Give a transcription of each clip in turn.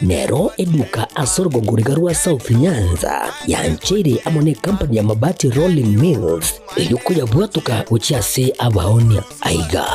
Nero eduka ase orogongo riga rwa South Nyanza yancheire amo necompany ya Mabati Rolling Mills erio koyabwatoka gochia ase abaonia. Aiga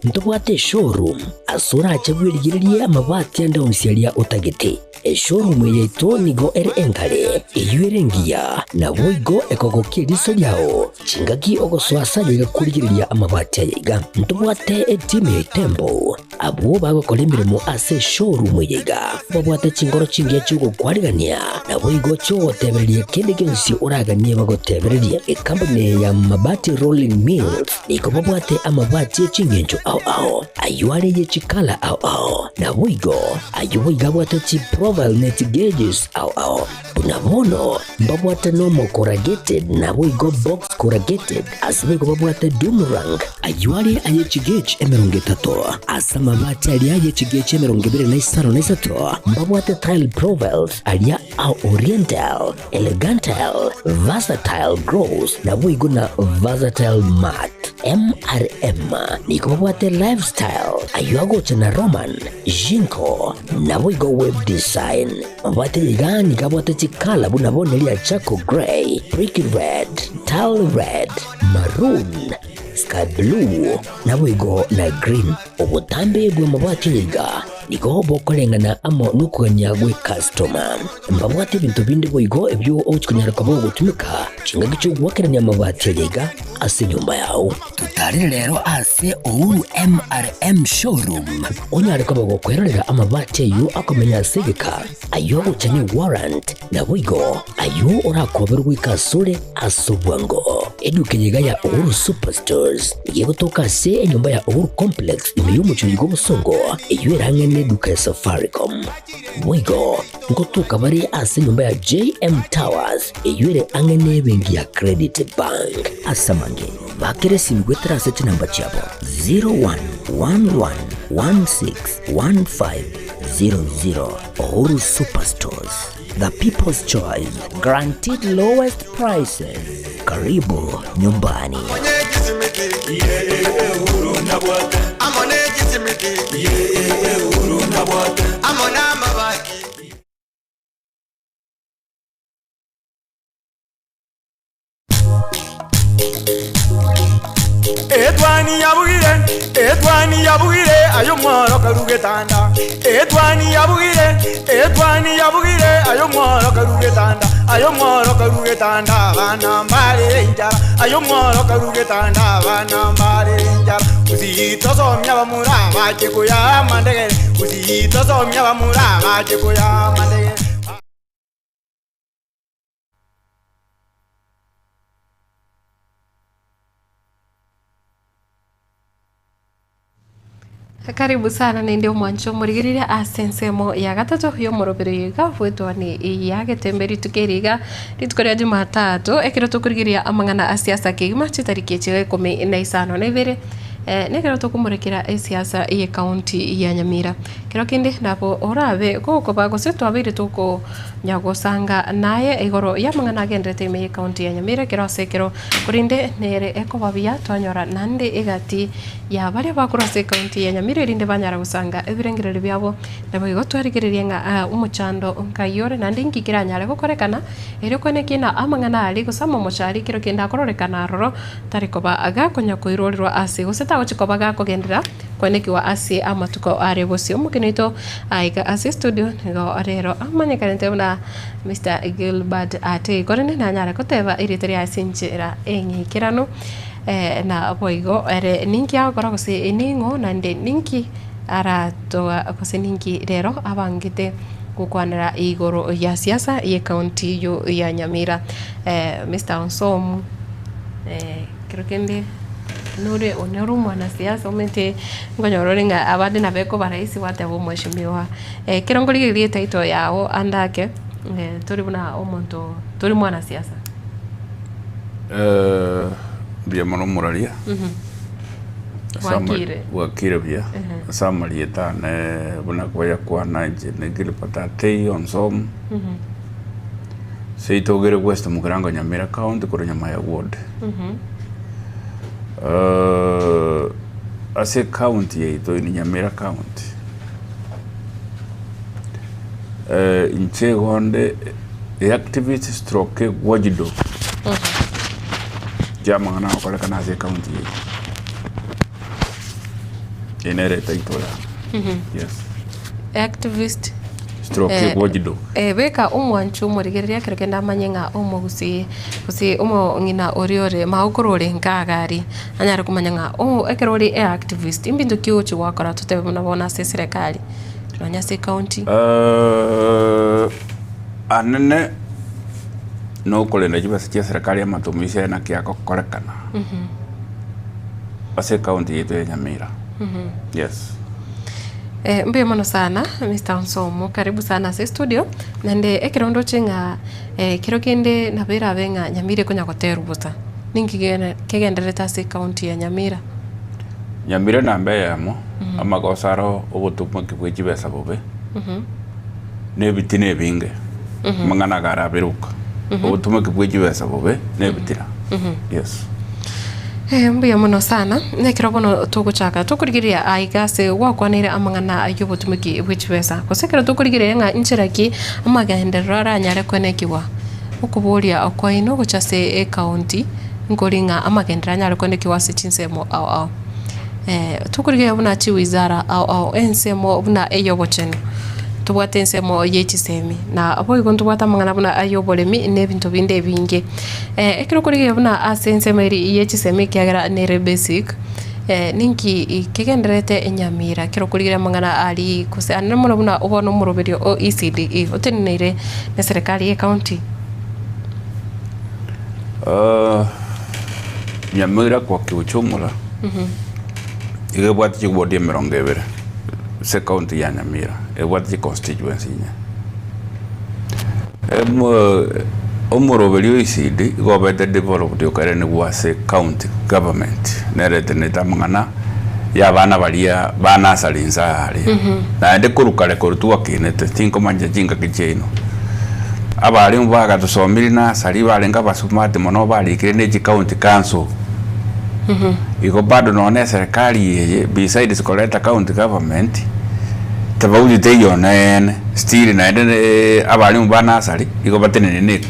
ntobwate eshowroom ase orache bwerigererie amabati ande onsi aria otagete. Eshowroom yaito nigo ere engare, eyio ere engiya, naboigo ekogokia eriso riao chingaki ogosoa ase ayaiga korigereria amabati ayaiga. Ntobwate etimu ya Itembo Abwo bagokora emeremo ase eshowroom eye iga babwate chinkoro chingiya chi'ogokwarigania, naboigo chi'ogotebereria kende gionsi oraganie bagotebererie. Ekampuni eye ya Mabati Rolling Mills nigo babwate amabati e chingencho ao ao, ayio are ye chikala ao ao, naboigo ayio boigo abwate chiprofile ne chigauges ao ao. Buna bono mbabwate nomo corrugated naboigo box corrugated, ase boigo babwate doom rank, ayio are aye chigauge 30, ase amabati aria aye chigauge 23 mbabwate tile profiles aria a oriental, elegantile, versatile gloss naboigo na versatile matte. MRM nigo babwate lifestyle ayio agocha na Roman, Jinko naboigo web design. Mabwate iga nigo abwate chikala buna bono eria charcoal grey, brick red, tile red, maroon, sky blue, naboigo na green. Obotambe bw'amabati aya iga nigo bokoreng'ana amo nokogania gw'ecustoma. Mbabwate ebinto binde boigo ebio ogochia konyara koba ogotumeka chingaki chi'ogoakerania amabati aya iga ase enyomba yao. Totarere rero ase Uhuru MRM Showroom onyare koba gokwerorera amabati ayio akomenya ase egeka, ayio agocha ne warrant, naboigo ayio orakoberwe goika asore ase obwango. Eduka eye iga ya Uhuru Superstores nigo egotoka ase enyomba ya Uhuru Complex ime y'omochie oyo bw'obosongo eyio ere ang'e neduka ya Safaricom. Boigo ngotoka bare ase enyomba ya JM Towers eyio ere ang'e nebenki ya Credit Bank. Ase amange, bakera esimi goetera ase chinamba chiabo 0111161500. Uhuru Superstores, the people's choice, guaranteed lowest prices. Karibu nyumbani. Etwani yabugire, etwani yabugire, aye omworo karu getanda. Etwani yabugire, etwani yabugire, aye omworo karu getanda. Aye omworo karu getanda, abana mbare enchara. Aye omworo karu getanda, abana mbare enchara. Gusii tosomia abamura bache koya amandegere, gusii tosomia abamura bache koya amandegere. Karibu sana naende omwancho omorigereria ase ensemo ya gatato y'omorobero iga bwetwani ya getembe rituko eri iga rituko ria jumatatu ekero tokorigereria amang'ana a siasa kegima chitariki echi ikomi na isano na ibere nekero tokomorekera esiasa ye county ya Nyamira. Kero kende nabo orabe gokoba gose twabeire tokonya gosanga naye igoro y'amang'ana agenderete ime ye county ya Nyamira ekero ase ekero korende nere ekoba buya twanyora naende egati ya baria bakorwa ase ecounty ya Nyamira erinde banyara gosanga ebirengererio biabo. Naboigo twarigereria ng'a omochando nkai ore naende inki keranyare gokorekana erio kwane ki ng'a amang'ana aria gose amamocho aria ekero kende akororekana aroro tari koba gakonya koirorerwa ase gose tagochi koba gakogenderera kwanekigwa ase amatuko are bosio. Omogeni oito aiga ase estudio nigo rero amanyekanete buna Mister Gilbert Atei korende nanyare koteba erieta riaye ase enchera eng'ikeranu na boigo ere ninki agokora gose ning'o naende ninki aratoa gose ninki rero abangete gokwanera igoro ya siasa ye county eyio ya Nyamira. Mister Onsomu ekero kende nore nore omwanasiasa omanyete nkonyora ore ng'a abande nabo ekoba rahisi gwateba omweshimiwa. Ekero nkorigereria etitle yago ande ake tori buna omonto tori mwanasiasa. Mbuya mono omoraria. Ase ama- Bwakire. Bwakire buya. Ase amarieta ane buna kwayakwana inche ne Gilbert Atei Onsomu. Seito ogere West Mugirango Nyamira County korwa Nyamaya Ward. Ase ecounty yaito eye Nyamira County. Inche igo nde eactivist stroke watchdog ya amang'ana agokorekana ase ecounty yaito. Eye nere etitle yane. Yes. Activist Stroke watchdog. Beka omwancho omorigereria ekero kende amanye ng'a omogusii gose omong'ina oria ore magokoro ore nka iga aria, anyare komanya ng'a o ekero ore eactivist mbinto ki ogochia gwakora totebe buna bono ase eserekari. Nonya ase ecounty. Anene nokorenda chibesa chia serikali amatumizi aye naki agokorekana ase ecounty yaito ya Nyamira. Yes. Mbuya mono sana Mister Onsomo, karibu sana ase estudio, naende ekero ndoche ng'a ekero kende nabo erabe ng'a Nyamira ekonya goterwa bosa, ninki kegendererete ase ecounty ya Nyamira? Nyamira namba eyemo, amagoso aro obotomeki bwe chibesa bobe, na ebitina ebinge, amang'ana iga araberoka. Obotomeki bwe chibesa bobe na ebitina, yes. Mbuya mono sana, na ekero bono togochaka tokorigereria aiga ase gwakwaneire amang'ana y'obotomeki bwe chibesa, gose ekero tokorigereria ng'a inchera ki amagenderero aranyare koenekigwa, okoboria kwaino gocha ase ecounty. Nkori ng'a amagenderero anyare koenekigwa ase chinsemo ao ao. Tokorigereria buna chiwizara ao ao, ensemo buna ey'obochenu, ntobwate ensemo ye chisemi, na boigo ntobwate amang'ana buna ay'oboremi na ebinto binde ebinge. Ekero okorigereria buna ase ensemo eria ye chisemi ekiagera nere basic, ninki kegendererete enyamira ekero okorigereria amang'ana aria gose anene mono buna bono omoroberio o ECDE oteneneire na eserekari ye ecounty. Nyamira kwa kiuchumla iga ebwate chiward emerongo ebere ase ecounty ya Nyamira, ebwate chiconstituency inye. Omoroberi o ECD igo obete developed okaerenigwa ase county government nere etenenete amang'ana ya abana baria ba nursery inse aaria. Naende korwa kare korwa twakinete tinkomanya chingaki chiaino, abalimu bagatosomirie nursery barenge abasmart mono barikire ne chicounty council. Igo bado nonya na eserekari eye besides koreta county government, tofauti teiyo neene, still naende abalimu ba nursery igo batenenire ne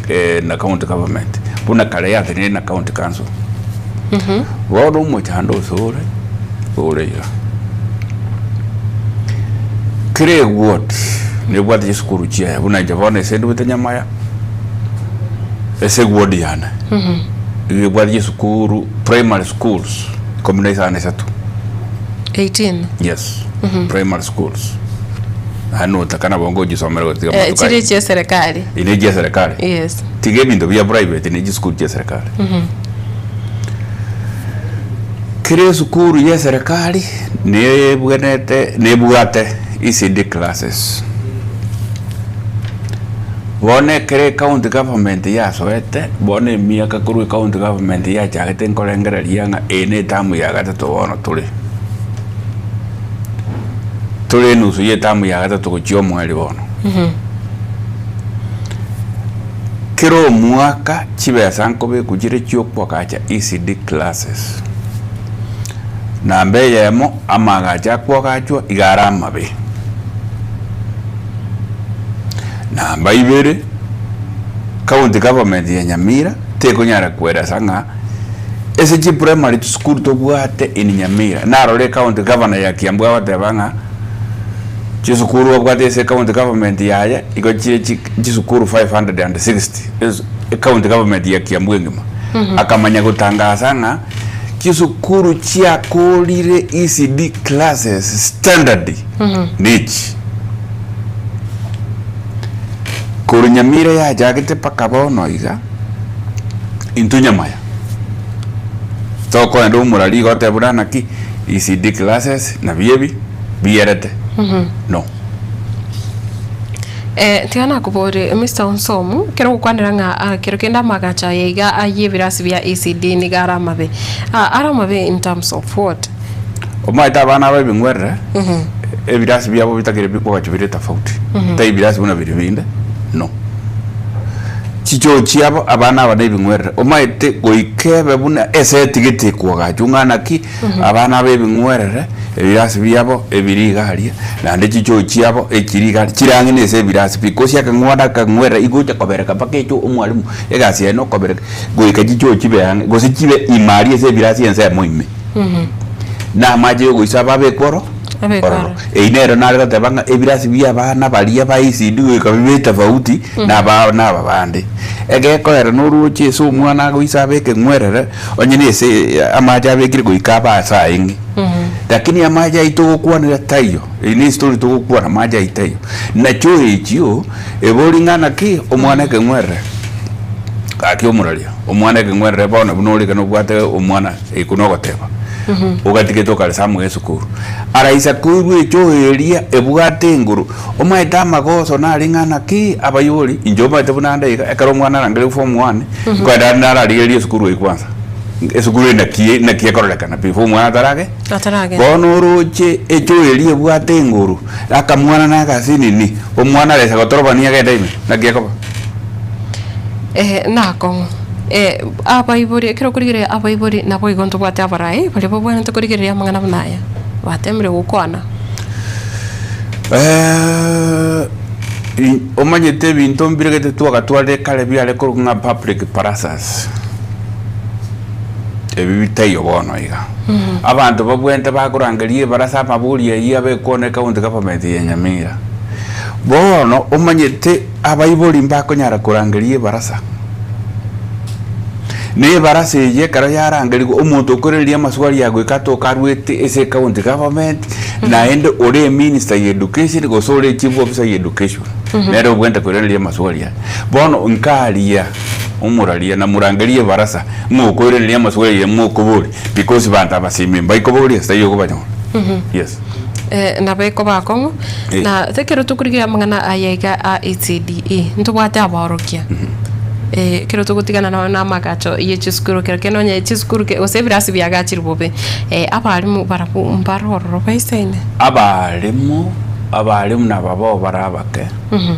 na county government, buna kare yatenenire na county council. Bono omochando ase ore, ore iga, kera eward nebwate chisukuru chiaye buna inche bono ase ndwete Nyamaya, ase eward yane, iga ebwate chisukuru primary schools ikomi na isano na isato. 18. Yes, primary schools. Naende notaka nabo ngochisomera gotiga Eh, amatuko chire aya. chia serikali. Ere echia serikali. Yes. Tiga ebinto bia private ne chisukuru chia serikali. Kera esukuru ya eserekari nebwenerete nebwate ECD classes. Bono ekero ecounty government yasoete, bono emiaka korwa ecounty government yachagete nkorengereria ng'a eye ne etamu ya gatato bono tore. Tore enusu ya etamu ya gatato gochia omoerio bono. Kera omwaka chibesa nkobekwa chire chiokoagacha ECD classes. Namba eyemo, amaagacho akoagachwa iga are amabe. Namba ibere, county government ya Nyamira tekonyara koeresa ng'a ase chiprimary chisukuru tobwate in Nyamira, narore ecounty governor ya Kiambu agoteba ng'a chisukuru babwate ase ecounty government yaye igo chire chisukuru 560 ase ecounty government ya Kiambu engima. Akamanya gotangasa ng'a chisukuru chiakorire ECD classes standard nechi. Korwa Nyamira yachagete mpaka bono iga, intwe nyamaya tokoenda omorari iga otebe buna naki ECD classes nabio ebi bierete no. Tiga nakoborie Mister Onsomu, ekero ogokwanera ng'a ah, kero kende amagacho aya iga ayie ebirasi bia ECD nigo are amabe. Ah, are amabe in terms of what? Omanyete abana aba ebing'werere, ebirasi biabo bitakire bikogachwa bire tofauti, tari ebirasi buna biria binde, no. Chichoo chiabo abana aba nebing'werere, omaete goika ebe buna eseti gete ekoagachwa ng'a naki abana aba ebing'werere, ebirasi biabo ebire iga aria, naende chichoo chiabo echire iga aria, chire ang'e na ase ebirasi pi. Gose akang'wana akang'werera igocha kobereka mpaka echo omwalimu egasi yaye nokobereka goika chichoo chibe ang'e gose chibe ime aria ase ebirasi ensemo ime. Na amache yogoisaba abekwe oro Abekwe ororo. ororo. Eyio nero nare goteba ng'a ebirasi bia abana baria ba ECD goika bibe etofauti na abana aba bande. Egekoera noroche ase omwana agoisa abeke ng'werere, onye na ase amache abekire goika abe ase aeng'e. Lakini amache ayio togokwanera taiyo, eyio ne estory togokwana amache ayio taiyo. Nachio echio, ebori ng'a naki, omwana ekeng'werere, gaki omoraria, omwana ekeng'werere bono buna ore iga nobwate omwana. Eko nogoteba, ogatigete okaresa amo esukuru. Araisa koigwa echoe eria ebwate enguru, omaete amagoso nare ng'a naki abayori, inche omanyete buna ande iga, ekero omwana arangereire form one, nkoenda ande nararigereria esukuru eywo kwanza. Esukuru eye naki naki ekororekana before omwana atarage? Ataragenda. Bono oroche echoe eria ebwate enguru, akamwana na agasinini, omwana araisa gotorobania agende ime, naki ekoba? Eh, nakong'u. Eh, abaibori, ekero okorigereria abaibori naboigo ntobwate abarai baria babwenerete korigereria amang'ana buna aya, batemire gokwana. I- omanyete ebinto mbiregete twagatwarire kare biare korokwa ng'a public plazas, ebi bitaiyo bono iga. Abanto babwenerete bakorangeria ebarasa amabori ayio abekwe one county government ya Nyamira. Bono omanyete Abaibori mbakonyara korangeria ebarasa, na ebarasa eyio ekero yarangerigwe, omonto okoirereria amaswali ya goika atoke arwete ase ecounty government, naende ore eminister ya education gose ore echief officer ya education, nere obwenerete koiraneria amaswali aya. Bono nkaria omoraria na morangerie ebarasa ng'a okoiraneria amaswali aya mokoboria because banto abasimi mbaikoboria ase taiyo okobanyora. Yes. Eh, nabo ekoba akong'u Eh. na ekero tokorigereria amang'ana aya iga a ECDE ntobwate abaorokia Eh, ekero togotigana nonye na amagacho ye chisukuru kero kende onye chisukuru ke gose ebirasi biagachire bobe eh, abalimu barabwo mbare ororo baisaine. Abalimu, abalimu nababao bare abake,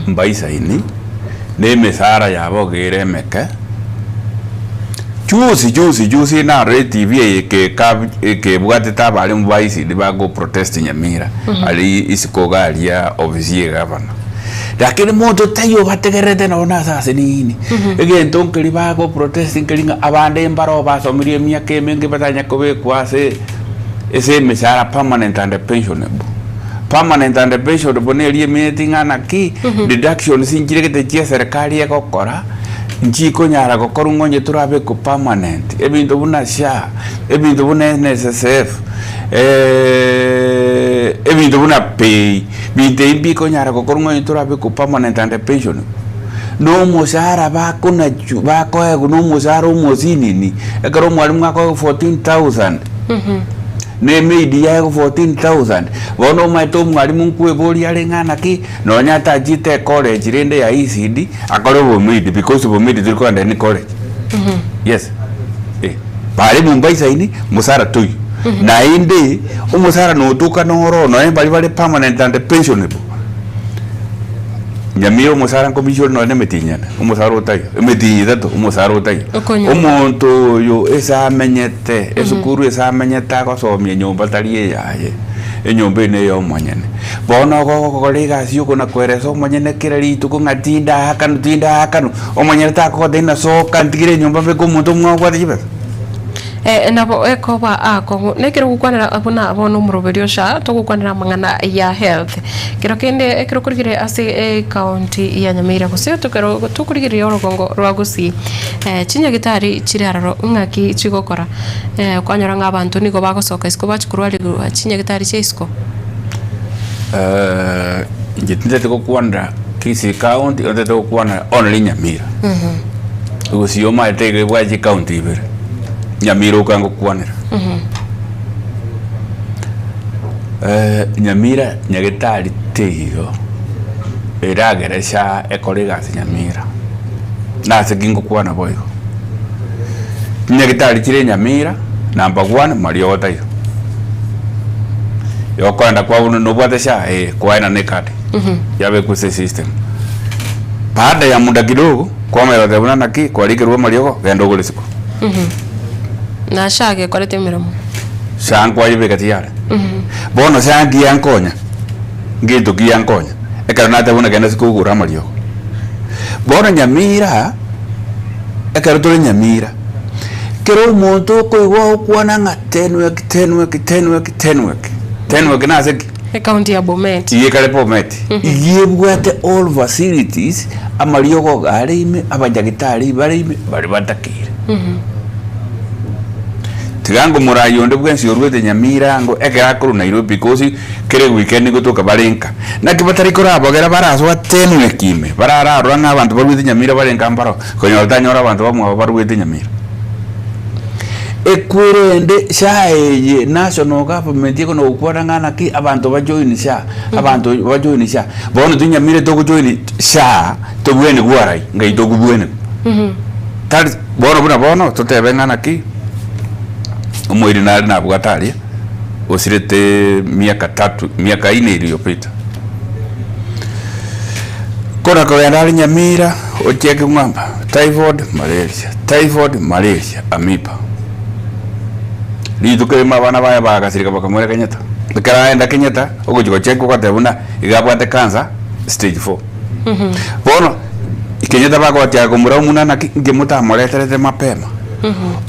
mbaisaini, na emesara yabo iga ere emeke. Juzi juzi juzi narora etv eye ekeka ekebwatete abalimu ba ECD bago protest Nyamira aria isiko iga aria ofisi ya egavana. Lakini monto taiyo obategererete nonye na ase ase nini. Egento nkeri bago protest nkeri ng'a abande mbaro basomirie emiaka emenge batanya kobekwa ase ase emesara permanent and pensionable. Permanent and pensionable neri emineti ng'a naki deductions nchire gete chia eserekari egokora. Nchikonyara gokorwa ng'a onye torabekwe permanent, ebinto buna SHA, ebinto buna NSSF, ebinto buna pay, binto ebi mbikonyara gokorwa ng'a onye torabekwe permanent and pension. Na omoshahara bakonachwa bakoegwa na omoshahara omosinini, ekero omwalimu akoegwa 14,000, na emaid yaegwa 14,000, bono omanyete omwalimu nkweboria are ng'a naki. Nonya atachete ecollege rende ya ECD akore obomaid because obomaid tori kogenda any college. Yes. Eh. Bare mumba isaini mosara toiyo. Naende omosara notoka noro nonya baria bare permanent and pensionable. Nyamira omosara nkomisiore nonya na emetienyi ene, omosara otaiyo, emetienyi etato omosara otaiyo. Okonyora. Omonto oyo ase amenyete, esukuru ase amenyete agosomia nyomba tari eyaye, enyomba eye neya omonyene. Bono ogokora egasi y'okonakoeresa omonyene kera rituko ng'a tindaakanwa tindaakanwa, omonyene takogotebia ng'a soka ntigere enyomba mbeke omonto omwao obwate chibesa. Eh, nabo ekoba akong'u. Na ekero ogokwanera buna bono omoroberi o SHA, togokwanera amang'ana ya health. Kero kende ekero okorigereria ase ecounty ya Nyamira gose tokero tokorigereria orogongo rwa Gusii, chinyagitari chire aroro ng'aki chigokora? Kwanyora ng'a abanto nigo bagosoka isiko bachia korwarigwa chinyagitari chia isiko. Inche tintagete gokwanera Kisii county, ntagete gokwanera only Nyamira. Gusii omanyete iga ebwate chicounty ibere, Nyamira oka ngokwanera. Nyamira nyagetari teiyo, eragere sha ekore egasi Nyamira. Nase ki ngokwana boigo? Chinyagitari chire Nyamira, number one mariogo taiyo. Yokoenda kwa buna nobwate sha eh, kwaena na ecard yabekwa ase esystem. Baada ya muda kidogo, kwamanya goteba buna naki, kwarikerwe amariogo, genda ogore isiko. Na SHA gekorete emeremo. SHA nkwayebeka tiyare. Bono SHA nki yankonya? Ngento ki yankonya? Ekero nateba buna genda isiko ogore amariogo. Bono Nyamira, ekero tore Nyamira, kera omonto okoigwa ogokwana ng'a Tenwek, Tenwek, Tenwek, Tenwek. Tenwek nase ki? Ekaunti ya Bomet. Iga ekare Bomet. Iga ebwate all facilities, amariogo iga are ime, abanyagitari bare ime, baria batakeire. Tiga ngo morai onde bwensi oruete Nyamira ango ekero akorwa Nairobi because kera eweekend gotoka bare nka. Naki batari korabogera barasoa Tenwek ime, barararora ng'a abanto baruete Nyamira bare nka mbaro, konyora tanyora abanto bamwabo baruete Nyamira. Ekwerende SHA eye national government ekona gokwana ng'a naki abanto ba join SHA, abanto ba join SHA. Bono tinyamire togo join SHA tobwene gwarai ngai tokobwenigwa. Tari bono buna bono totebe ng'a naki omoiri nare nabwate aria osirete miaka tatu miaka ine iliyopita. Kona kogenda are Nyamira ocheke ng'amba typhoid, malaria, typhoid, malaria, amoeba. Rituko erimo abana baye bagasireka bakamoira Kenyatta. Ekero aenda Kenyatta, ogochia gochekwa ogoteba buna iga abwate cancer stage four. Bono Kenyatta bagochaka komorau buna naki inki motamoreterete mapema.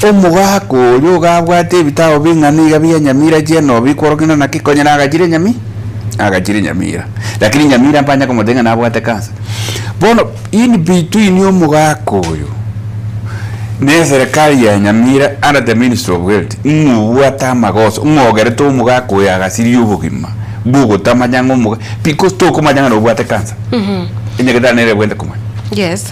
Omogaka oria iga abwate ebitabo bing'ana iga bia Nyamira chieno bikworokia ng'a naki konya nagachire Nyami agachire Nyamira. Lakini Nyamira mbanya komotebia ng'a nabwate cancer. Bono in between omogaka oyo na eserekari ya Nyamira under the ministry of health, ng'obwate amagoso, ng'ogerete omogaka oyo agasiria obogima bwogotamanya ng'a omoga because tokomanya ng'a nobwate cancer. Enyagitari nere ebwenerete komanya. Yes.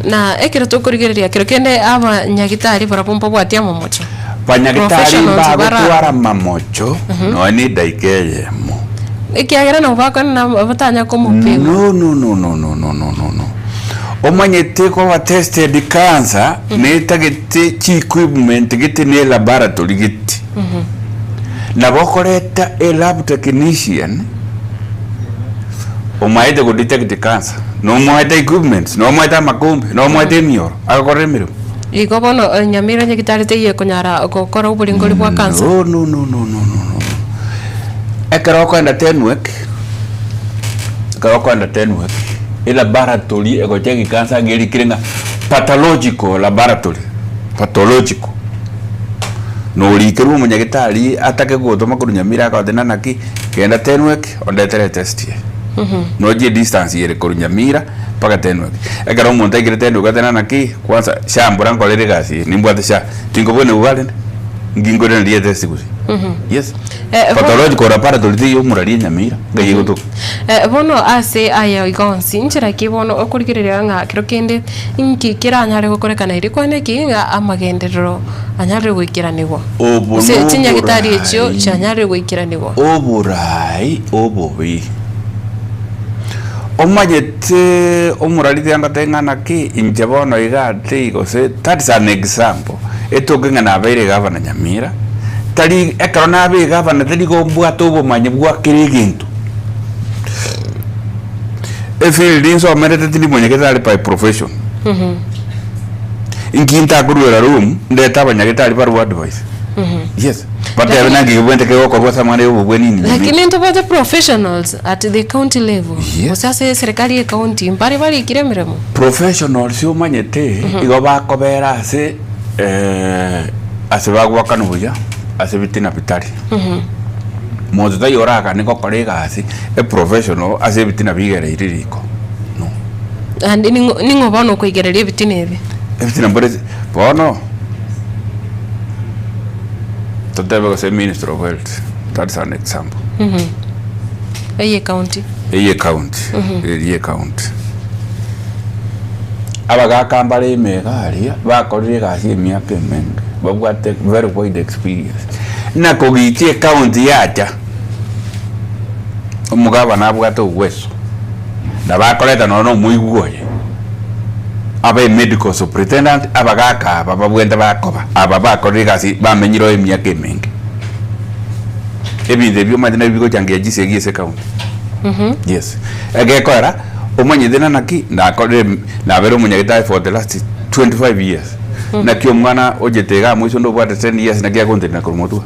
Na ekero tokorigereria kero kende abanyagitari barabwo mbabwati amamocho. Banyagitari Professionals bara- mbagotwara amamocho nonya na edaika eyemo. Ekiagera nabo bakwana na batanya komopima. No, no, no, no, no, no, no, no, no. Omanyete koba tested cancer netagete chi equipment gete ne laboratory gete. Nabo okoreta a lab technician omaete go detect cancer, nomoete equipments, nomoete amakombe, nomoete emioro, agakora emeremo. Igo bono eh, Nyamira nyagitari teiyo ekonyara gokora oboringori bwa cancer. No, no, no, no, no, no, no. Ekero okoenda Tenwek, ekero okoenda Tenwek, elaboratory egocheki cancer ng'a erikire ng'a pathological laboratory, pathological. Norikerwe omonyagitari atake gotoma korwa Nyamira agote na naki, genda Tenwek ondetere etest eye. Nochie distance ere korwa Nyamira mpaka Tenwek. Ekero omonto aikire Tenwek oteba naki, kwanza SHA mbora nkorere egasi eye, nimbwate SHA, tinkobwene iga rende, nki nkoiraneria etest gose? Yes. Eh, bo- Pathological laboratory teiyo omoraria Nyamira, ngai egotoka. Eh, bono ase aya iga onsi, nchera ki bono okorigereria ng'a kero kende inki keranyare gokorekana erio kwane ki ng'a amagenderero anyarire goikeranigwa? Obo Gose chinyagitari echio noborai. chianyarire goikeranigwa? Oborai obobe. Omanyete omorari tiangotebi ng'a naki inche bono iga ati gose that's an example, etoke ng'a nabeire egavana Nyamira, tari ekero naba egavana tari igo mbwate obomanyi bwa kera egento. Efield nsomerete tindi monyagitari by profession. Inki ntakoruera room ndete abanyagetari barue advice. Yes. Batebe nanki kebwenerete kegokorwa ase amang'ana ya obobweni nini. Lakini ntobwate professionals at the county level. Yes. Gose ase eserikari ye county mbare barikire emeremo. Professionals omanyete igo bakobera ase ase bagwakana buya ase ebitina bitari. Monto taiyo oragane gokora egasi eprofessional ase ebitina bigereire riko. No. Naende ning'o ning'o bono okoigereria ebitina ebi? Ebitina mbore bono totebe gose ministry of health that's an example. Eye county. Eye county eria ecounty. Abagaka mbare ime iga aria bakorire egasi emiaka emenge babwate very wide experience. Na kogicha ecounty yacha omogabana abwate uwezo. Nabo akoreta nonya na omoigwa oye, abe medical superintendent, abagaka aba babwente bakoba, aba bakorire egasi bamenyire oo emiaka emenge. Ebinto ebio omanyete nabio bigochangia chisegi ase ecounty. Yes. Egekoera, Omanyete na naki nakorire nabere omonyagetari for the last 25 years. Naki omwana ochete igaa moiso onde obwate 10 years naki agontenena korwa motwe?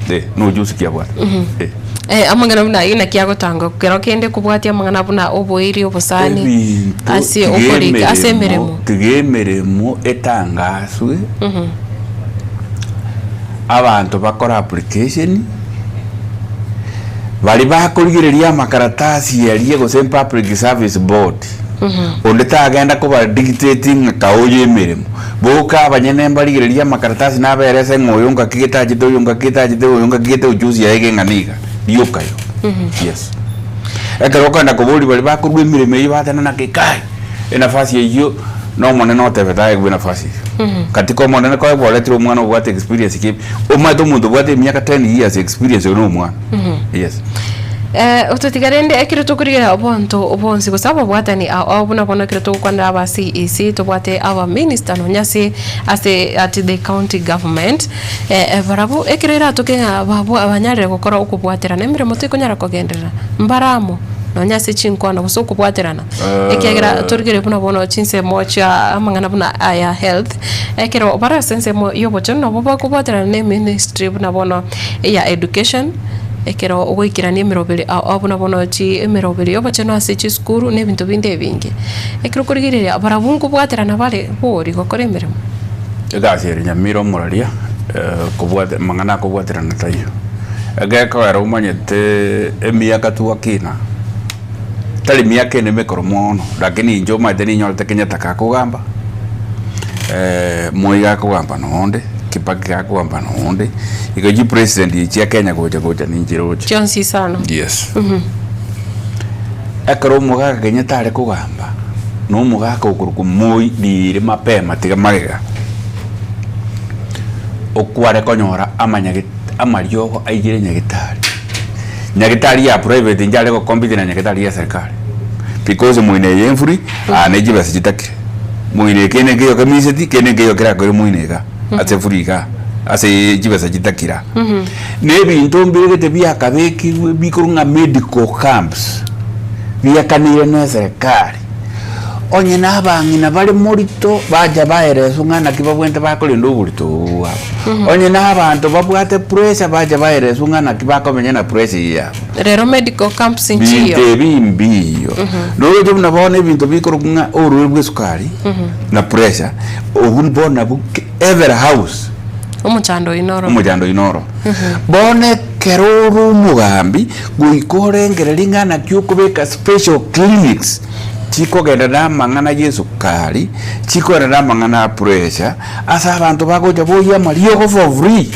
Eh, na ujuzi ki abwate? Eh. Eh, amang'ana buna ayio naki agotanga kero kende kobwatia amang'ana buna oboiri, obosani, Ebinto ase tiga okorika ase emeremo emeremo. tiga emeremo etangaswe abanto bakore application baria bakorigereria amakaratasi aria gose public service board onde tagenda koba dictating ng'a kae oyo emeremo boka abanyene mbarigererie amakaratasi naberese ng'a oyo ngaki getachete oyo ngaki getachete oyo ngaki gete ujuzi yaye keng'ana iga rioka igo yes. Ekero okogenda koboria baria bakorwa emeremo eyio batenena ki kai enafasi eyio na omonene otebete aegwe enafasi eyio. Katika omonene koegwa oretire omwana obwate experience ki omanyete omonto obwate emiaka 10 years experience oyo na omwana yes. Ototiga rende ekero tokorigereria obonto bonsi gose ababwatani ao buna bono ekero togokwanera aba CEC tobwate aba minister nonya ase ase at the county government barabwo ekero eratoke ng'a babwa banyarire gokora okobwaterana emeremo tekonyara kogenderera mbare amo nonya ase chinkwana gose okobwaterana ekiagera torigereria buna bono chinsemo chia amang'ana buna aya health ekero bare ase ensemo ya obochenu nabo bakobwaterana na eministry buna bono eya education. Ekero ogoikerania emeroberi ao ao buna bono chi emeroberi y'obochenu ase chisukuru na ebinto binde ebinge. Ekero okorigereria barabwo nkobwaterana bare bori gokora emeremo. Egasi ere nyamira omoraria kobwate amang'ana akobwaterana taiyo. Egekogera omanyete emiaka twakina, tari miaka ende mekoro mono, lakini inche omanyete ninyorete Kenyatta gakogamba, Moi gakogamba nonde. Kibaki gakogamba nonde, igo chipresident echi chia Kenya gocha gocha ninche roche. Chionsi isano. Yes. Ekero omogaka Kenyatta are kogamba, na omogaka okorokwa Moi riire mapema tiga magega, okware konyora amanyage amariogo aigire nyagetari. Nyagetari ya private inche are gocompete na nyagetari ya serikali because moino eye enfuri aa ne chibesa chitakire. Moino eke kende nkeiyo kemiseti kende nkeiyo kerakoire moino igaa ase efuri igaa ase chibesa chitakire aa. Na ebinto mbiregete biakabekirwe bikorwa ng'a medical camps biakaneire na eserekari. Onye na abang'ina bare morito bacha baereswa ng'a naki babwenerete bakorenda oborito obo bwabo. Onye na abanto babwate pressure bacha baereswa ng'a naki bakomenya na pressure eyio yabo. Rero medical camps nchiyo. Binto ebi mbiyo. Noroche buna bono ebinto bikorokwa ng'a orwaire bwa esukari na pressure, obwo bono nabwo every house. Omochando oyio noro. Omochando oyio noro. Bono ekero ore omogambi, goika orengererie ng'a naki okobeka special clinics chikogenda na amang'ana ya esukari, chikogenda na amang'ana a pressure, ase abanto bagocha boyia amariogo for free.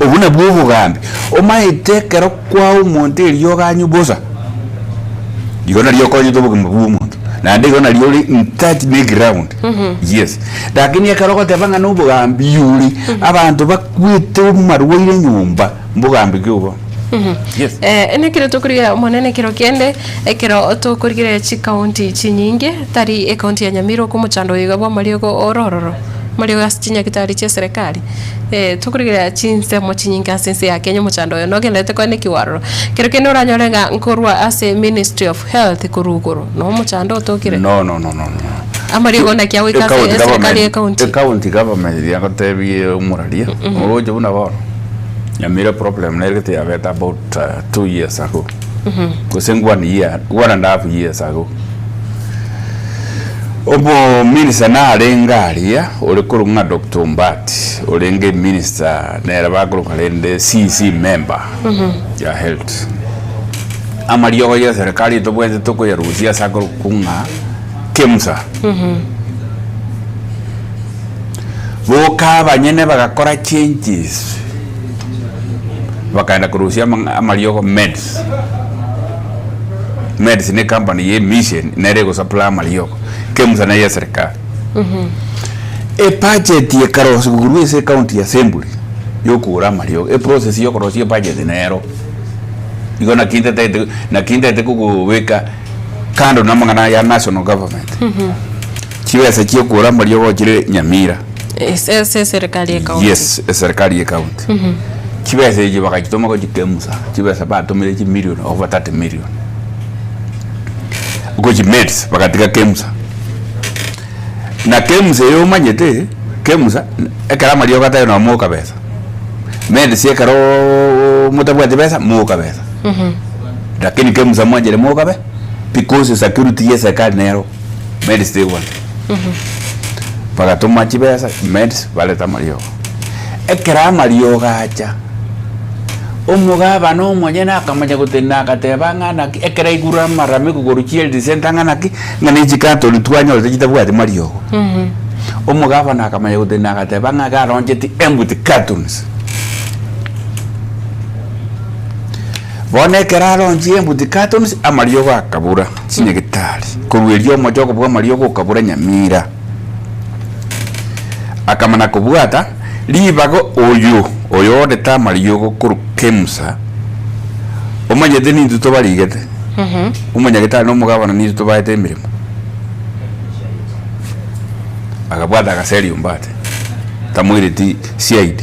Obwo nabwo obogambi. Omaete ekero kwaa omonto eriogo anywe bosa, igo nario okonyete obogima bwa omonto, naende igo nario ore in touch ne eground, yes. Lakini ekero ogoteba ng'a nobogambi ore, abanto bakwete amarwaire nyomba, mbogambi ki obo? Yes. Nekero tokorigereria Omonene ekero kende, ekero tokorigereria chikaunti chinyinge, tari ekaunti ya Nyamira oko omochando oyo iga bw'amariogo ore ororo, amariogo ase chinyagitari chi'eserekari, tokorigereria chinsemo chinyinge ase ense ya Kenya omochando oyo nogendererete koenekiwa aroro. Kero kende oranyore ng'a nkorwa ase ministry of health korwa igoro, no omochando otokire. No, no, no, no, no. Amariogo naki agoika ase Ecounty eserekari government- ya ekaunti. Ecounty government yagotebie omoraria, oroche buna bono, Nyamira problem nere gete yabete about 2 years ago, gose one year, 1.5 years ago. Omo minister narenge aria, ore korwa ng'a Doctor Ombati, orenge minister nere bakoroka rende CEC member ya health. Amariogo ya eserekari tobwenerete tokoyarusia ase akorokwa ng'a KEMSA. Boka abanyene bagakora changes, bakaenda korusia amang'a amariogo meds. Meds ne company ya emission nere egosupply amariogo, KEMSA neye eserikari. Ebudget ekarosiwa korwa ase ecounty assembly ya okogora amariogo, eprocess ya okorosia ebudget nero. Igo naki ntatagete naki ntagete kogobeka kando na amang'ana ya national government. Chibesa chia okogora amariogo chire Nyamira. Ase ase eserikari ye county. Yes, eserikari ye county. Chibesa echi bagachitoma gochia KEMSA, chibesa batomire chimilion over 30 million. Gochi meds bagatiga Kemsa. Na Kemsa eye omanyete, Kemsa ekero amariogo atari nabo moka besa. Meds ekeroooo motabwati besa, moka besa. Lakini Kemsa mwanchire mokabe because security ya eserikari nero meds tegwancha. Bagatoma chibesa meds bareta amariogo. Ekero amariogo acha, omogabana omonyene akamanya gotenena agateba ng'a naki, ekero aigure amaramiko korwa chihealth centre ng'a naki, ng'a ne chikatoni twanyorete chitabwati mariogo. Omogabana akamanya gotenena agateba ng'a iga aroncheti empty cartons. Bono ekero aronchie empty cartons, amariogo akabura chinyagitari, korwa erio omochoko bwa amariogo okabura nyamira. Akamana kobwata ribaga oyo oyorete amariogo korwa Kemsa, omanyete nintwe tobarigete, omonyagetari na omogabana nintwe tobaete emeremo. Akabwata agaseria ombate, tamoireti CID,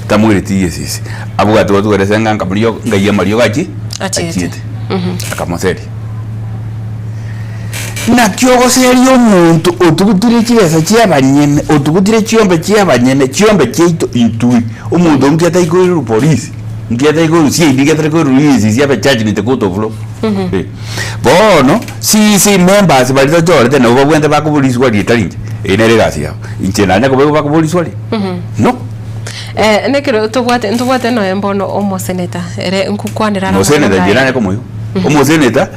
tamoireti EACC, abwate batware ase ng'a nkamorio ngai amariogo achie Achiete. achiete, akamoseria. Naki ogoseria omonto otugutire chibesa chi'abanyene, otugutire chiombe chi'abanyene, chiombe chiaito intwe, omonto nki atari koirerwa polisi, nki atari koirerwa CID, nki atari koirerwa EACC abe charged in the court of law. Eh. Bono, CEC members baria tochorete nabo babwenerete bakoboria riswali ritari inche, eye nere egasi yabo. Inche nanya koba igo bakoboria riswali? No. Eh, nekero tobwate ntobwate nonya mbono omoseneta ere nkokwanera are Omoseneta amang'ana inche aye. nanye komoigwa. Omoseneta,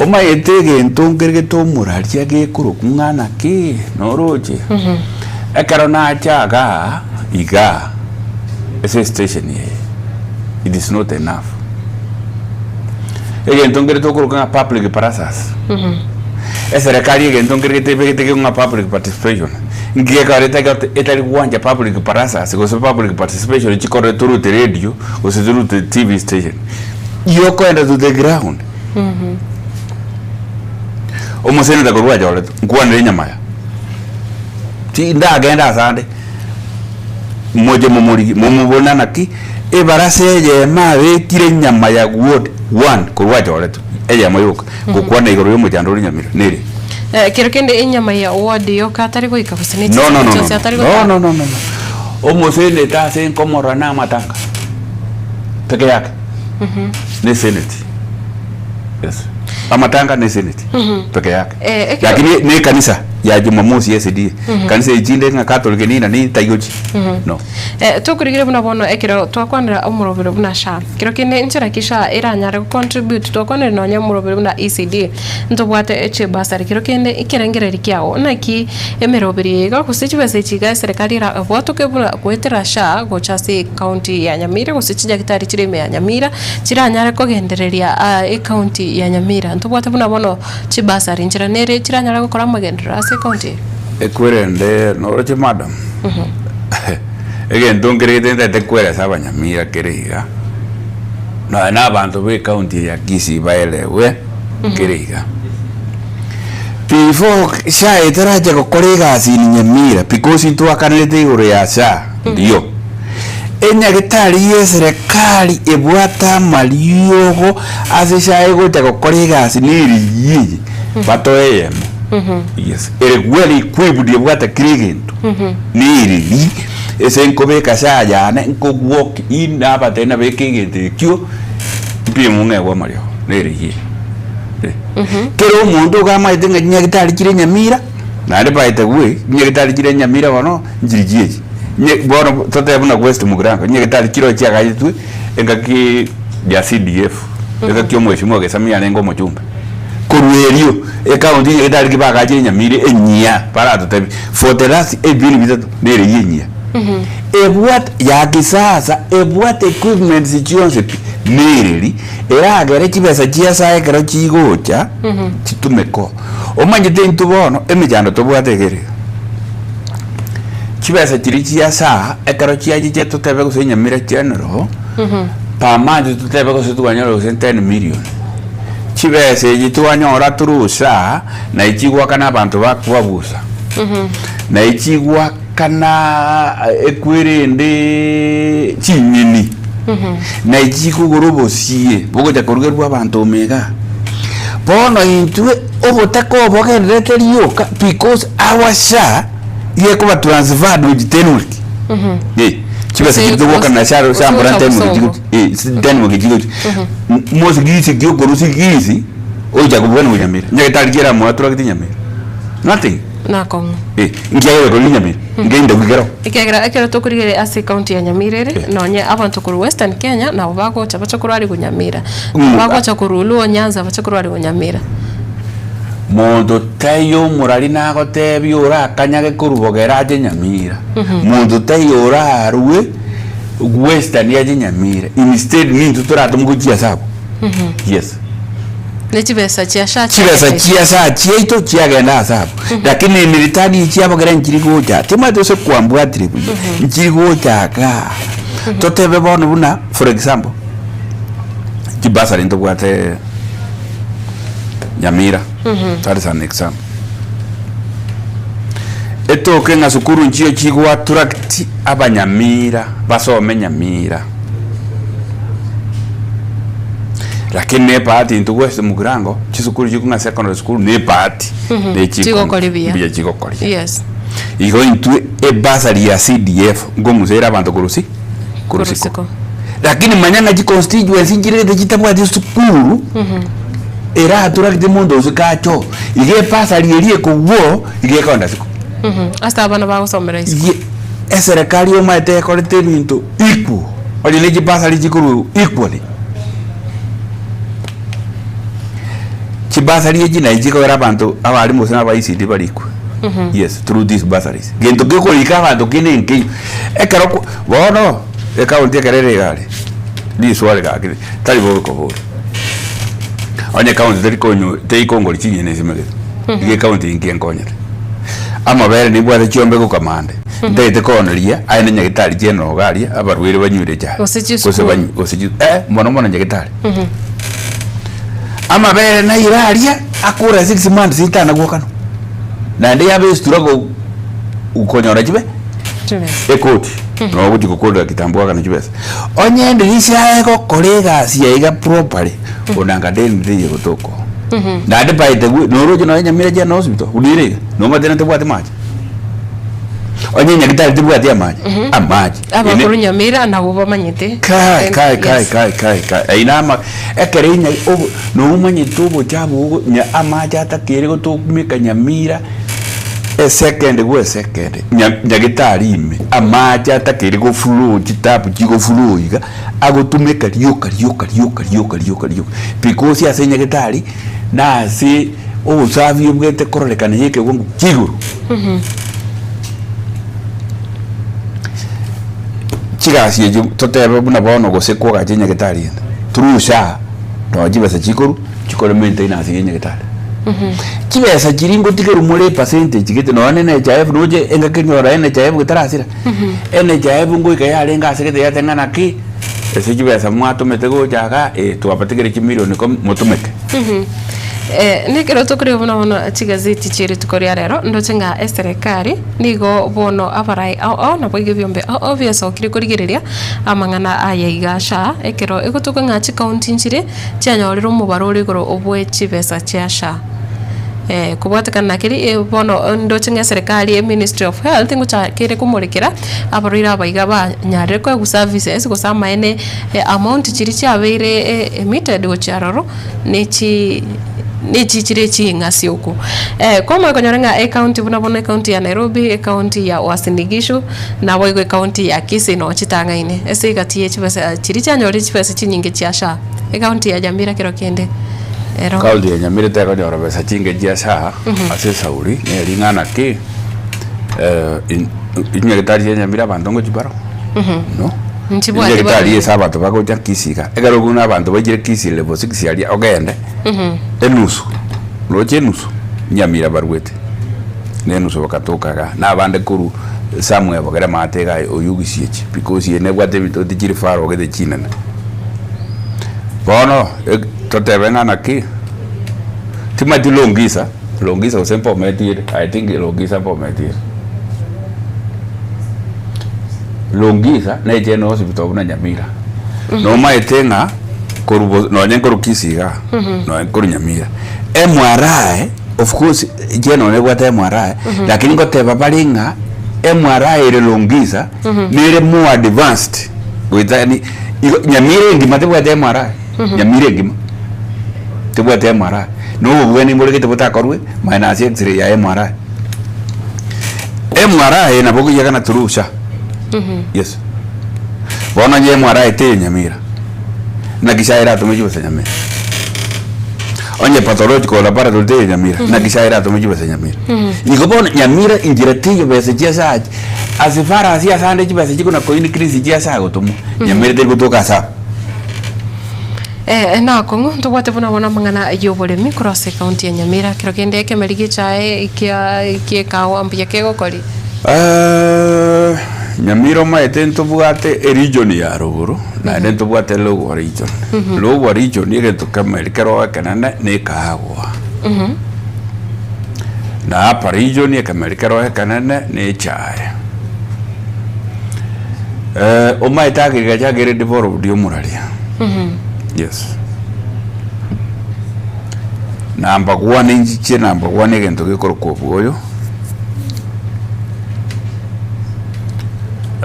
Omaete egento nkere getomoraria gekorokwa ng'a naki? Noroche? Ekero nacha igaa, igaa, ase estation eye, it is not enough. Egento nkere tokoroka ng'a public plazas, eserekari egento nkere getebegete ng'a public participation, nki gekogera etari etari gwancha public plazas gose public participation chikorire torute radio gose torute TV station. Yokoenda to the ground. Omoseneta korwa achorete, nkwanere enyama ya. Ti ndagenda asande, moche momorigie, momobone naki, ebarasa eyemo abekire enyama ya ward one korwa achoretwe, eyemo yoka, gokwana igoro ya omochando ore Nyamira, nere. Eh, kero kende enyama ya ward yoka atari goika gose ne No, no, no, no, chionsi atari no, gotara. no, no, no, no. Omoseneta ase nkomorora na amatanga peke yake. Ne senate. Yes. Amatanga ne senate peke yake. Eh, ekero- Lakini ne ekanisa ya Jumamosi SDA. Kanisa echinde ng'a Catholic nina nini taigochi. No. Eh, tokorigire buna bono ekero twakwanera omorobero buna SHA. Kero kende nchera ki SHA eranyare go contribute twakwanire nonya omorobero buna ECD ntobwate chibasari kero kende ekerengereri kiago naki emeroberi eye iga gose chibesa echi iga eserekari erabwatoke buna goetera SHA gocha ase ecounty ya Nyamira gose chinyagitari chire ime ya Nyamira chiranyare kogendereria ecounty ya Nyamira ntobwate buna bono chibasari nchera nere chiranyare gokora amagenderero ase ecounty eye. Ekwerende noroche madam, egento nkere gete ntagete kweresa abanyamira kere iga, nonya na abanto ba ecounty eye ya Kisii baerewe kere iga. Before SHA etaracha gokora egasi in Nyamira because ntwakanerete igoro ya SHA ndiyo, enyagetari ya eserekari ebwate amariogo ase SHA egocha gokora egasi neriyi eye, batoe eyemo. Yes, ere well equipped ebwate kera egento, nereri ase nkobeka SHA yane nkogwoki in nabatebia nabeke egento ekio, mpimo ng'egwe amariogo, neriyi eye. Kera omonto iga amaete ng'a chinyagitari chire Nyamira, naende by the way, chinyagitari chire Nyamira bono, nchiri chiechi. Nye bono totebe buna West Mugirango, chinyagitari chiroo chiagachetwe engaki ya CDF, engaki omweshimiwa Gesami arenge omochumbe. Korwa erio, ecounty chinyagitari ki bagachire Nyamira enyia, baratotebie, for the last ebini bitato, nere eywo enyia. Ebwate ya kisasa, ebwate equipments chionsi pi, nereri. Eragere chibesa chi'Nyasae ekero chigocha chitumeke oo. Omanyete intwe bono emechando tobwate iga ere iga, chibesa chiria chia saa ekero chiachiche totebe gose Nyamira General, per month totebe gose twanyora gose 10 million, chibesa echi twanyora through SHA naye chigoakana abanto bakoabusa, naye chigoakana ekwerende chinyeni. Na echi chikogora obosie bogocha korugerwa abanto ime igaa. Bono intwe obotaka obo bogendererete rioka because our SHA iga ekoba transferred gochia Tenwek. Eh, chibesa Gose- chiria togokana gose- SHA gose SHA mbora gocha Tenwek Bosongo. chigochi eh, Tenwek chigochi. Mosigisi ki okorwa sigisi ogocha kobwana gochia Nyamira. Nyagetari ki eramoatracte Nyamira? Nothing. Nakong'u. Eh, nkiagera korwa Nyamira, ngeinde goikera oo. Ekiagera ekero tokorigereria ase ecounty ya Nyamira ere, nonye abanto korwa Western Kenya nabo bagocha bache korwariwa Nyamira. Bagocha korwa Luo Nyanza bache korwariwa Nyamira. Monto taiyo omorari nagotebia orakanyage korwa bogere ache Nyamira, monto taiyo orarwe Western ache Nyamira, instead nintwe toratome gochia ase abwo. Yes. Ne chibesa chia SHA Chibesa chiagenda chia SHA chiaito chiagenda ase abwo, lakini in return echiabogere nchiri gocha, timanyeti gose kwambwatire buya, nchiri gocha igaa. Totebe bono buna for example, chibasari ntobwate Nyamira, that is an example. Etoke ng'a sukuru nchiyo chigo attract abanyamira basome Nyamira. Lakini ne ebahati intwe gwesete mogirango, chisukuru chikwo ng'a secondary school ne ebahati ne chiko- Chigokori buya. mbuya chigokoria. Yes. Igo intwe ebasari ya CDF nkong'usera abanto korwa si korwa Korwa siko. siko. Lakini manya ng'a chiconstituency nchirete chitabwati sukuru eraturagete monto ase kacho iga ebasari eria ekogwo iga ekoenda siko. Ase abana bagosomera isiko. Ye eserekari omaete ekorete ebinto equal, onye ne chibasari chikorwa equally. Chibasari echi nachi chikogera abanto abalimu gose na aba ECD barikwe. Yes, through these bursaries. Gento gekorika abanto kende nkeiyo. Ekero kwa bono, ecounty ekero ere iga aria, riswari gaki tari bobe koboria. Onye ecounty teri konyo terikongori chinyeni esimegete, iga ecounty inki enkonyete? Amabere nibwate chiombe gokama ande, ntagete kooneria aye na nyagetari chienoga aria, abarwaire banywere echae. Gose Gose chisukuru. banywe gose chi eh mono mono nyagetari. Amabere naire aria akure six months itanagwokanwa, naende yabe estruggle konyora chibe Chibesa. ekoti nabo ogochi gokorera kitambo goakana chibesa. Onye endirisha yaye egokora egasi yaye iga properly, onanga deni teiyo gotoka oo. Naende by the way, noroche nonye Nyamira General Hospital buna ere iga, nomanyete naende tebwati mache? Onye nyagetari tebwati amache, amache. Abakuru Nyamira nabwo bamanyete. Kai, kai, kai, Yes. kai, kai, kai. Aye nama ekero inya obo nomanyete obochabu ogo nya amache atakere gotokumeka Nyamira esecond gwe esecond nya nyagetari ime amache atakere go flow chitapu chigo flow iga agotumeka rioka rioka rioka rioka rioka rioka because ase nyagetari na ase obosafi obwete kororekana ya ekewango kia igoro. Chigasi echio totebe buna bono gose koagacha enyagetari ende, through SHA noo chibesa chikorwa chikore maintenance ya enyagetari. Chibesa chiria ngotigerwa more epercentage gete nonya na NHIF roche engaki enyora NHIF getarasira, NHIF ngoika yarenge ase gete yateba ng'a naki, ase chibesa mwatomete gocha igaa eh twabatigere chimilion ikomi motomeke. Nekero tokoreba buna bono chigazeti chie rituko ria rero, ndoche ng'a eserekari nigo bono abarai ao ao naboigo ebiombe ao ao biasokire korigereria amang'ana aya iga SHA, ekero egotoka ng'a chikaunti nchire chianyorire omobaro ore igoro bwe chibesa chia SHA. Kobwatekana na keria bono ndoche ng'a eserekari eministry of health ngochakere komorekera abarwaire aba iga banyarire koegwa services gose amaene amount chiria chiabeire emitted gochia aroro. nechi nechichire ching'asi okwo. Kwamanya konyora ng'a ecounty buna bono ecounty ya Nairobi, ecounty ya Uasin Gishu, naboigo ecounty ya Kisii noo chitang'aine ase egati ye chibesa chiria chianyorire chibesa chinyinge chia SHA. Ecounty ya Nyamira kero kende ero. County ya Nyamira tekonyora besa chinge chia SHA ase esauri neri ring'ana ki inyagetari chia Nyamira abanto ngochia baroo no. Nchibwati Nyagetari barabwo. ase abanto bagocha Kisii iga, ekero buna abanto baichire Kisii level six aria ogende, enusu, roche enusu, Nyamira barwete, na enusu bagatoka igaa, na abande korwa somewhere bogere maate igaa oywo Gisiachi because eye nebwate ebinto tichiri far ogete chinene. Bono eg totebe ng'a naki, timanyeti Longisa, Longisa gose mpometi ere, I think Longisa mpometi ere. Longisa nechene hospital buna Nyamira. Nomaete ng'a korwa bo nonye nkorwa Kisii igaa, nonye nkorwa Nyamira, MRI, of course general nebwate MRI, lakini ngoteba bare ng'a MRI ere Longisa nere more advanced goeta yani igo Nyamira engima tebwate MRI, Nyamira engima tebwate MRI. Na obobweni mboregete botakorwe minus x-ray ya MRI. MRI nabo okoyegana through SHA. Yes. Bono onye MRI teiyo Nyamira, naki SHA eratome chibesa Nyamira? Onye pathological laboratory teiyo Nyamira, naki SHA eratome chibesa Nyamira? Igo bono Nyamira inchera teiyo besa chia SHA as far as asande chibesa chikona ko increase chia SHA gotomwa, Nyamira teri gotoka ase abwo. Eh, nakong'u ntobwate buna bono amang'ana y'oboremi korwa ase ekaunti ya Nyamira. Kero kende ekemeri gi'echae kia ki'ekawa mbuya kegokori. Eh, Nyamira omaete ntobwate eregion ya rogoro naende ntobwate lower region. Lower region egento kemeri kero ekenene na ekaagwa. Na upper region ekemeri kero ekenene na echae. Eh, omaete agriculture kere developed omoraria. Yes. Number one inchiche number one egento gekorokwa obwoyo.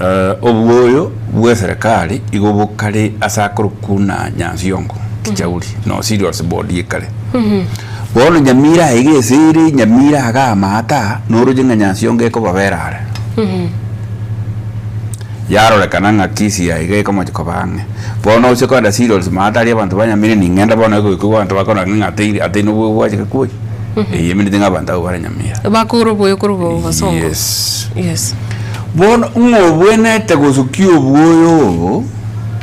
Eh, obwoyo bwa eserekari igo bokare ase akorokwa na Nyansiongo, Kijauri, no cereals board ekare. Bono Nyamira aiga ase ere Nyamira iga amaate aa, noroche ng'a Nyansiongo ekobabera are. Yarorekana ng'a Kisii aiga ekomochia koba ang'e. Bono ose kogenda cereals maate aria abanto ba Nyamira ning'ende bono egoika igo abanto bakora ng'a ateire ateire nobwo gwachaka kwoyia. Eyio emineti ng'a abanto abwo bare Nyamira. Bakogora oboyo korwa bosongo. Yes. Yes. Bono ng'a obwenerete gosukia obwoyo obo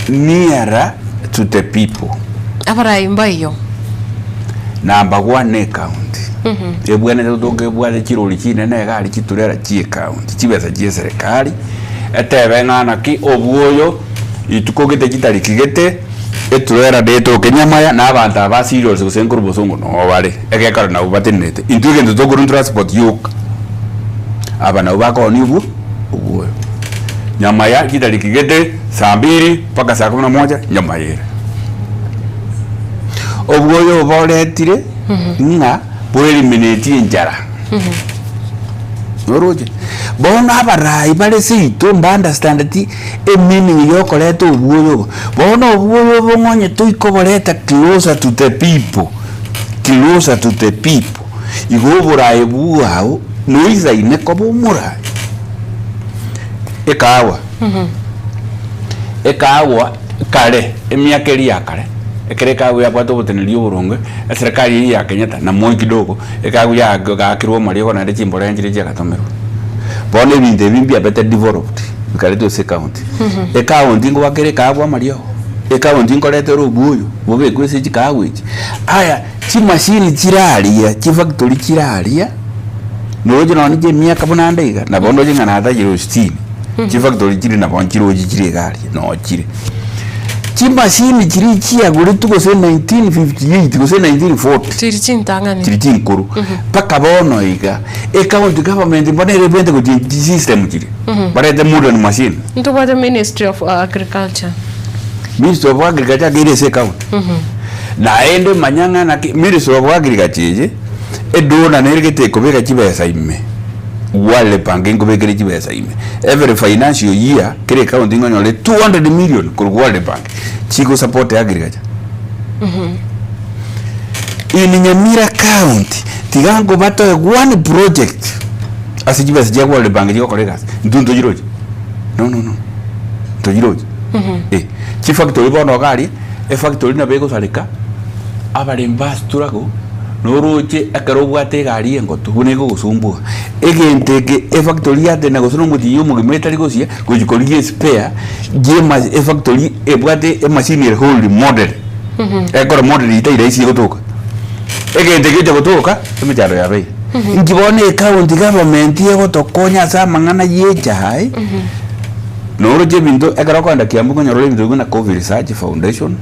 nearer to the people. Abarai mbaiyo. Number one ecounty. Ebwenerete gotoka ebwate chirori chinene iga aria chiturera chie ecounty, chibesa chie eserekari, etebe ng'a naki obwoyo rituko gete chitariki gete, eturera netoke nyamaya na abanto aba serious gose nkorwa bosongo noo bare, egekero nabwo batenenete. Intwe egento tokorwa transport yoka, aba nabwo bakoonia obwo obwoyo. Nyamaya chitariki gete, saa mbiri mpaka saa kumi na moja nyamaya ere. Obwoyo obo oretire ng'a boeliminate enchara. Noroche? Bono abarai bare seito mba understandeti emeaning ya okoreta obwoyo obo. Bono obwoyo obo ng'a onye toikoboreta closer to the people, closer to the people, igo oboraai bwao noisaine koba omorai. Ekahawa, ekahawa kare, emiaka eria ya kare, ekero ekahawa yabwate oboteneneri oboronge, eserekari eywo ya Kenyatta na Moi kidogo, ekahawa yagakirwe amariogo naende chimbolea nchiria chiagatomerwe. Bono ebinto ebi mbiabete developed, bikaretwa ase ecounty. Ecounty nkobakere ekahawa amariogo, ecounty nkoretere obwoyo, bobekwe ase chikahawa echi. Aya, chimashini chire aria, chifactory chire aria, Noroche nonye ne emiaka buna ande iga, nabo ndoche ng'a natachire ositini, chifactory chire nabo nchiroche chire iga aria, noo chire. Chimashini chiria chiagoretwe gose 1958 gose 1940, Chiri chintang'ani. chiri chinkoro, mpaka bono iga, ecounty government bono ere ebwenerete gochange chisystem chiria, barete modern machine. Ntobwate ministry of agriculture. Ministry of agriculture ake ere ase ecounty. Naende manya ng'a naki ministry of agriculture eye, Edona nere gete ekobeka chibesa ime, World Bank nkobekere chibesa ime. Every financial year kera ecounty nkonyore 200 million korwa World Bank chigo support agriculture. In Nyamira county tiga nkobatoe one project ase chibesa chia World Bank chigokora egasi, intwe ntochiroche? No no no, ntochiroche. Eh, chifactory bono iga aria, efactory nabo egosareka, abaremi ba struggle, noroche ekero obwate egari engotu buna egogosumbua, egento eke efactory yatena gose na omotienyi omogima etari gosia, gochia korigia espare ya ema efactory ebwate emachine ere wholly modern, ekero modern eyio tari rahisi egotoka. Egento eke gegocha gotoka, emechando yabeire. Inki bono ecounty government egotokonya ase amang'ana ya echae, noroche ebinto ekero okogenda Kiambu okonyora ore ebinto buna Coffee Research Foundation,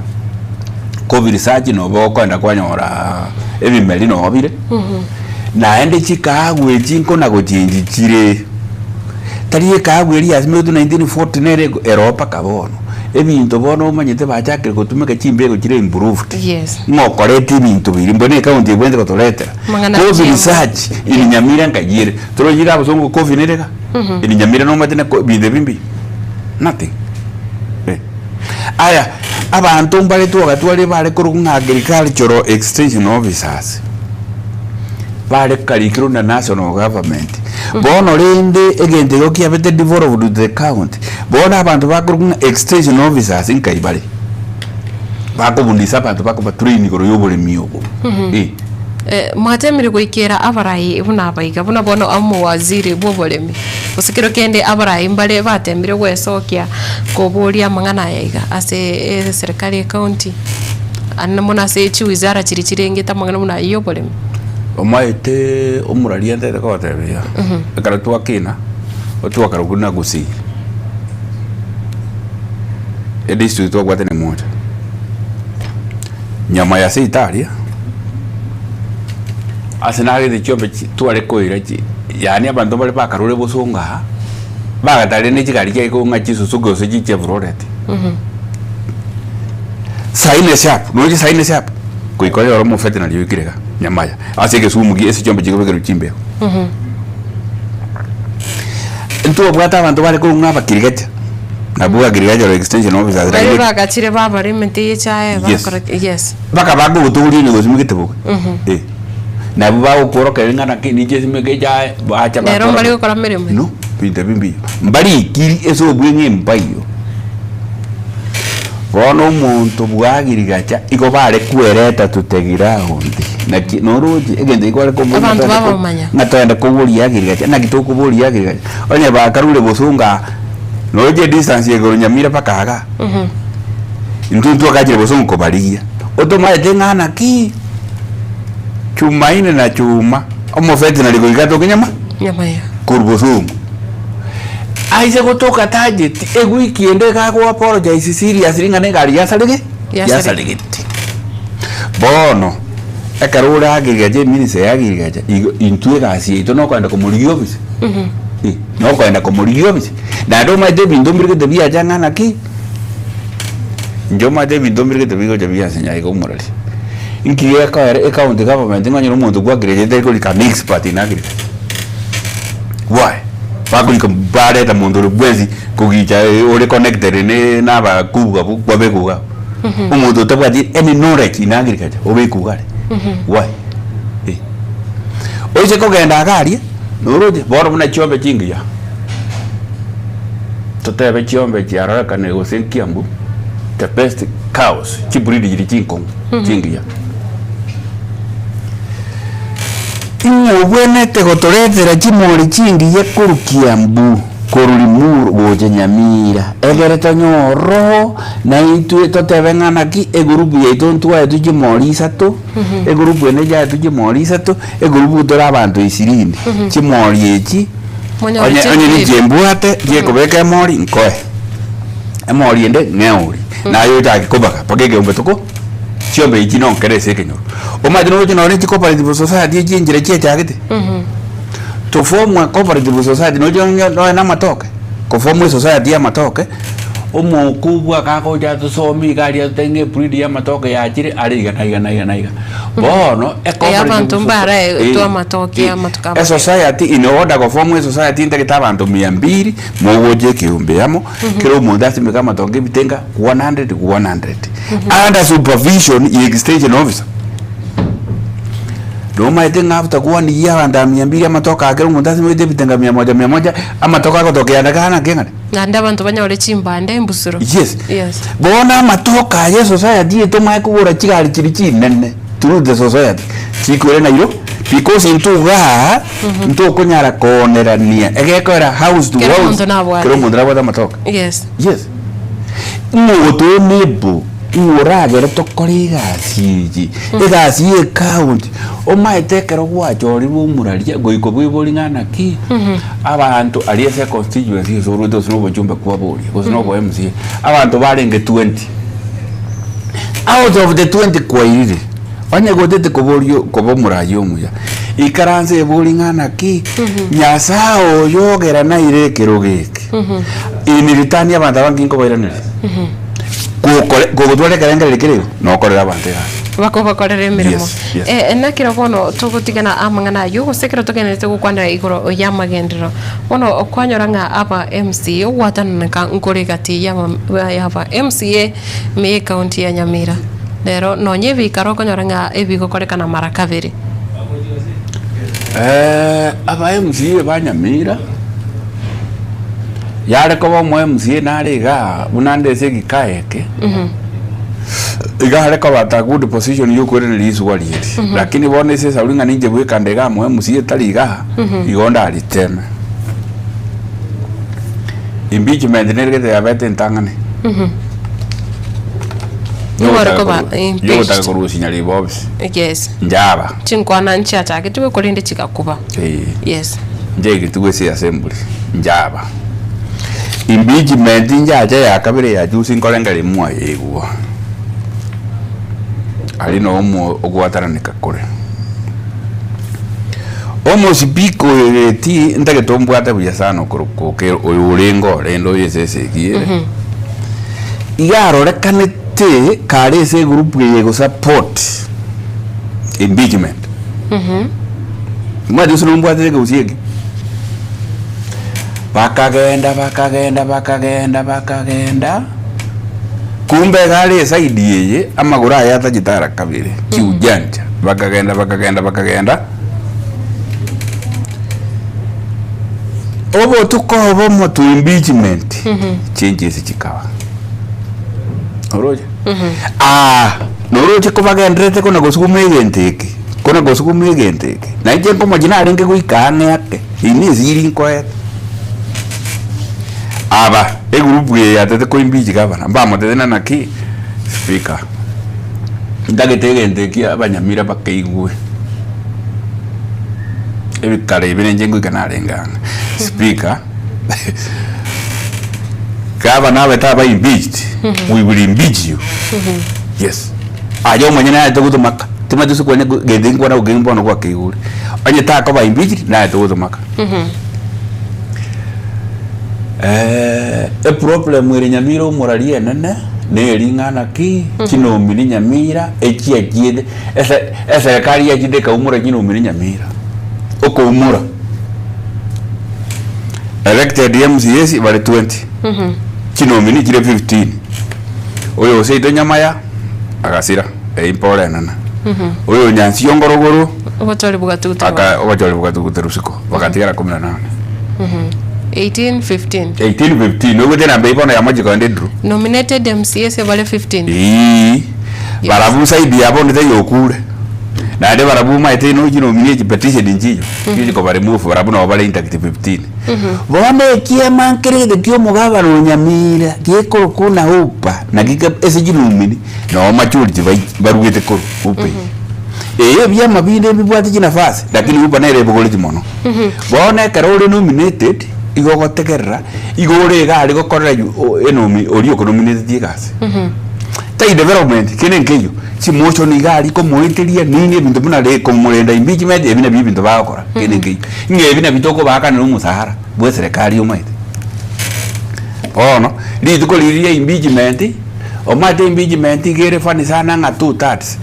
Coffee Research nobo okogenda kwanyora ebimeri noo bire, naende chikahawa echi nkona gochengi chire, tari ekahawa eria yasimegetwe 1940 nere ero mpaka bono. Ebinto bono omanyete bachakire gotumeka chimbego chire improved. Yes. Ng'a okoreta ebinto biria mbwene ecounty ebwenerete gotoretera. Amang'ana Coffee GMO. research in Nyamira nkai ere. Torochi iga abasongo coffee nere iga? In Nyamira nomanyete na ko binto ebi mbiya? Nothing. Eh. Aya, abanto mbare twagatwarire bare korokwa ng'a agricultural extension officers, bare karikirwe na national government. Bono rende egento ekio kiabete devolved to the county, bono abanto bakorokwa ng'a extension officers nkai bare? Bakobundisa abanto bakoba train igoro ya oboremi obo. Eh. Eh, mwatemire goikera abarai buna abaiga, buna bono omowaziri bw'oboremi, gose kero kende abarai mbare batemire gwesokia koboria amang'ana aya iga ase eserikari y'ecounty, ande mono ase chiwizara chiria chirengete amang'ana buna ayio y'oboremi. Omaete omoraria ntete kogotebia, ekero twakina, otwakarokwa buna Gusii, edistrict twabwate ne moja. Nyama ya seito aria, ase nagete chiombe chi tware koira chi yaani abanto bare bakarure bosongo aa, bagatarire ne chigari chiaye kong'a chisuzuki gose chi Chevrolet. Saa nne sharp, noche saa nne sharp, goika oyore omofeti nario oikire iga, Nyamaya, ase egesumu gie ase chiombe chikobekerwa chimbeo. Ntobwate abanto bare korwa ng'a abakirigacha, nabwo agricultural extension officers Baria lakini bagachire babara emete ye echae Yes. bakora yes. Mpaka bakogotogoria onye gosimeka etoboka. Eh. Nabwo bagokworokereria ng'a naki ninche nsimeke echae, bacha Nero mbare bakworokereria. gokora meremo. No, binto ebi mbiyo. Mbarikiri ase obweng'e mbaiyo. Bono omonto bwagirigacha igo bare kwereta to the ground. Naki noroche egento ekio kware koboria Abanto ng'a toende ko- babamanya. ng'a toende koboria agriculture, naki tokoboria agriculture? Onye bakarure bosongo aa, noroche edistance ya igoro Nyamira mpaka igaa. Intwe ntwakachire bosongo kobarigia, otomaete ng'a naki Chumaine na Chuma, omoveterinary goika atoke nyama Nyamaya. korwa bosongo. Aise gotoka target, ewiki ende iga ago apologize seriously ng'a na egari yasarege Yasaregete. yasaregete. Bono, ekero ore agriculture eministry ya agriculture, igo intwe egasi yaito nokogenda komorigia ofisi, eh, nokogenda komorigia ofisi. Naende omanyete ebinto mbirigete biacha ng'a naki, inche omanyete ebinto mbirigete bigocha biansinya iga omorari. Inki gekoera ecounty government ng'a onye omonto bwa agriculture tari korika an expert in agriculture. Why? Bakorika bareta monto ore bwensi kogicha ore connected ne na abakubwa abwo kwabekwa iga abwo. Omonto otabwati any knowledge in agriculture obekwe iga are. Why? Eh. Oise kogenda iga aria, noroche bono buna chiombe chingiya, totebe chiombe chiarorekanire gose Kiambu, the best cows, chibreed chiria chinkong'u chingiya. Ing'o obwenerete gotoretera chimori chingiya korwa Kiambu, korwa Limuru gocha Nyamira, egere tonyore roho, na intwe totebe ng'a naki egurupu yaito ntwaetwe chimori isato, egurupu ende yaetwe chimori isato, egurupu tore abanto ishirini, chimori echi, Monyore onye onye chibreed. ninche mbwate, gekobeka emori nkoe, emori ende ng'eorie, naye ochake kobaga mpaka ekeombe toko. Chiombe echi nonkere ase ekenyoro. Omanyete noroche nonye chicooperative society echi enchera chiachagete. To form a cooperative society noche onye nonya na amatoke, ko form esociety ya amatoke, omokubwa kagocha atosomie iga aria atotebie ng'a ebreed ya amatoke yachire are iga na iga na iga na iga. Bono Eh, ecooperative abanto soci- mbaraetwe eh, amatoke eh, amatuko amake. esociety in order go form esociety ntagete abanto mia mbiri, mogocha ekeombe amo, kera omonto asimeke amatoke ebitenga 100 100 under supervision ya extension officer. Nomaete ng'a after kwanigia abanto aba mia mbiri amatoke aya kera omonto asimegete ebitenga mia moja mia moja, amatoke agotoka yande gana keng'ana? Naende abanto banyore chimbande embusuro. Yes. Yes. Bono amatoke aya esociety eye tomanye kogora chigari chiria chinene through the society, chikoira Nairobi because intwe igaa ntokonyara koonerania egekoera house to Kera house, omonto nabwate. kera omonto nabwate amatoke. Yes. Yes. Ng'o otoenable, ng'o oragere tokore egasi eye, egasi ya ecounty, omaete ekero gwachorirwe omoraria goika obwebori ng'a naki, abanto aria ase econstituency ase orwete gose na obochumbe kwaboria, gose na obo MCA, abanto barenge twenty, out of the twenty kwairire, onye gotete koboria koba omoraia omuya, ikaransa ebori ng'a naki, Nyasaye oyo ogera naire ekerogo eke. In return abanto aba nki nkobairaneria? Gokore gogotwara ekerengererio kere igo, nokorera abanto egasi. Bakobakorera emeremo. Yes, yes. Eh, nakero bono togotigana amang'ana ayio gose ekero togenderete gokwanera igoro y'amagenderero, bono kwanyora ng'a aba MCA ogwatananeka nkore egati y'aba y'aba MCA ime y'ecounty ya Nyamira. Rero nonye ebikaro okonyora ng'a ebigokorekana mara kabere. Aba MCA ba Nyamira, yare koba omo MCA nare igaa buna nde ase egikaa eke, iga are koba at a good position ya okoiraneria riswali eri, lakini bono ase esauri ng'a ninche bweka nde igaa mo MCA tari igaa, igo ndariteme. Impeachment nere gete yabete entang'ani. Nigo ore koba impeached. Yogotaka korusia Nyaribo office. Yes. Njaba. Chinkwana nchiachagetigwe korende chigakuba. Eh. Yes. Nchaigetigwe ase assembly. Njaba. Impeachment njacha ya kabere ya juzi nkorengereria mwayeigwa. Aria noo omo ogwataraneka kore. Omosipika oyo geti ntagete ombwate buya sana okorokwa oke oyo orenge oo rende oyo ase esegi ere. Iga arorekanete kare ase egroup eye egosupport impeachment. Omanyete gose nombwatete ekegusii eke? Bakagenda bakagenda bakagenda bakagenda, kumbe iga are eside eye amagoro aye atachete ara kabere kiujanja, bakagenda bakagenda bakagenda. Obotuko obomo to impeachment changes chikaba oroche ah noroche kobagenderete kona gosuguma egento eke kona gosuguma egento eke na inche nkomochia narenge goika ang'e ake eyio na esiri nkoete aba egroup eye yatete ko impeach gavana mbamotebie na naki speaker ntagete egento eki abanyamira bakeigwe. Ebikara ebi ninche ngoika narenge ang'e. Speaker, gavana abe taba impeached, we will impeach you. Yes. Aye omonyene naye togotomaka. Timanyeti gose kwanya gento nkwana gokenge bono gwakeigure. Onye takoba impeached, naye togotomaka. Eproblem ere Nyamira omorari enene, neri ng'a naki, chinomini Nyamira, echiachiete. Ese eserekari yachete ekaumora chinomini Nyamira, okoumora elected MCAs bare 20, chinomini chire 15, oyo oseito Nyamaya agasira eyio mpore enene, oyo Nyansi Ongorogoro Obochori bogatuguterwa. aka obochori bogatuguterwa isiko bagatigara kumi na nane. 18 15. 18 15 oigwete enamba eyio bono yamochia kogenda edraw. Nominated MCAs bare 15. Eeh. Barabwo side yabo onde taiyo okure, naende barabwo omanyete nochi nominie echi petition nchiyo, chigochi koba remove barabwo nabo bare intact 15. Bono ekiema nkere gete kia omogabana o Nyamira gekorokwa buna Upa naki ke ase chinomini noo majority bai barugete korwa Upa eyio. Eye ebiama binde mbibwate chinafasi lakini Upa nere ebogoreti mono. Bono ekero ore nominated, igo ogotegerera, igo ore iga aria gokorera yu o enomi oria okonomineteti egasi. Tai development kende nkeiyo, chimotion iga aria komoeteria nini ebinto buna re komorenda impeachment ebi nabio ebinto bagokora kende nkeiyo. Ng'a ebi nabio tokobaakanera omosahara bwa eserekari omanyete. Bono, rituko riria ria impeachment, omanyete impeachment iga ere funny sana ng'a two thirds,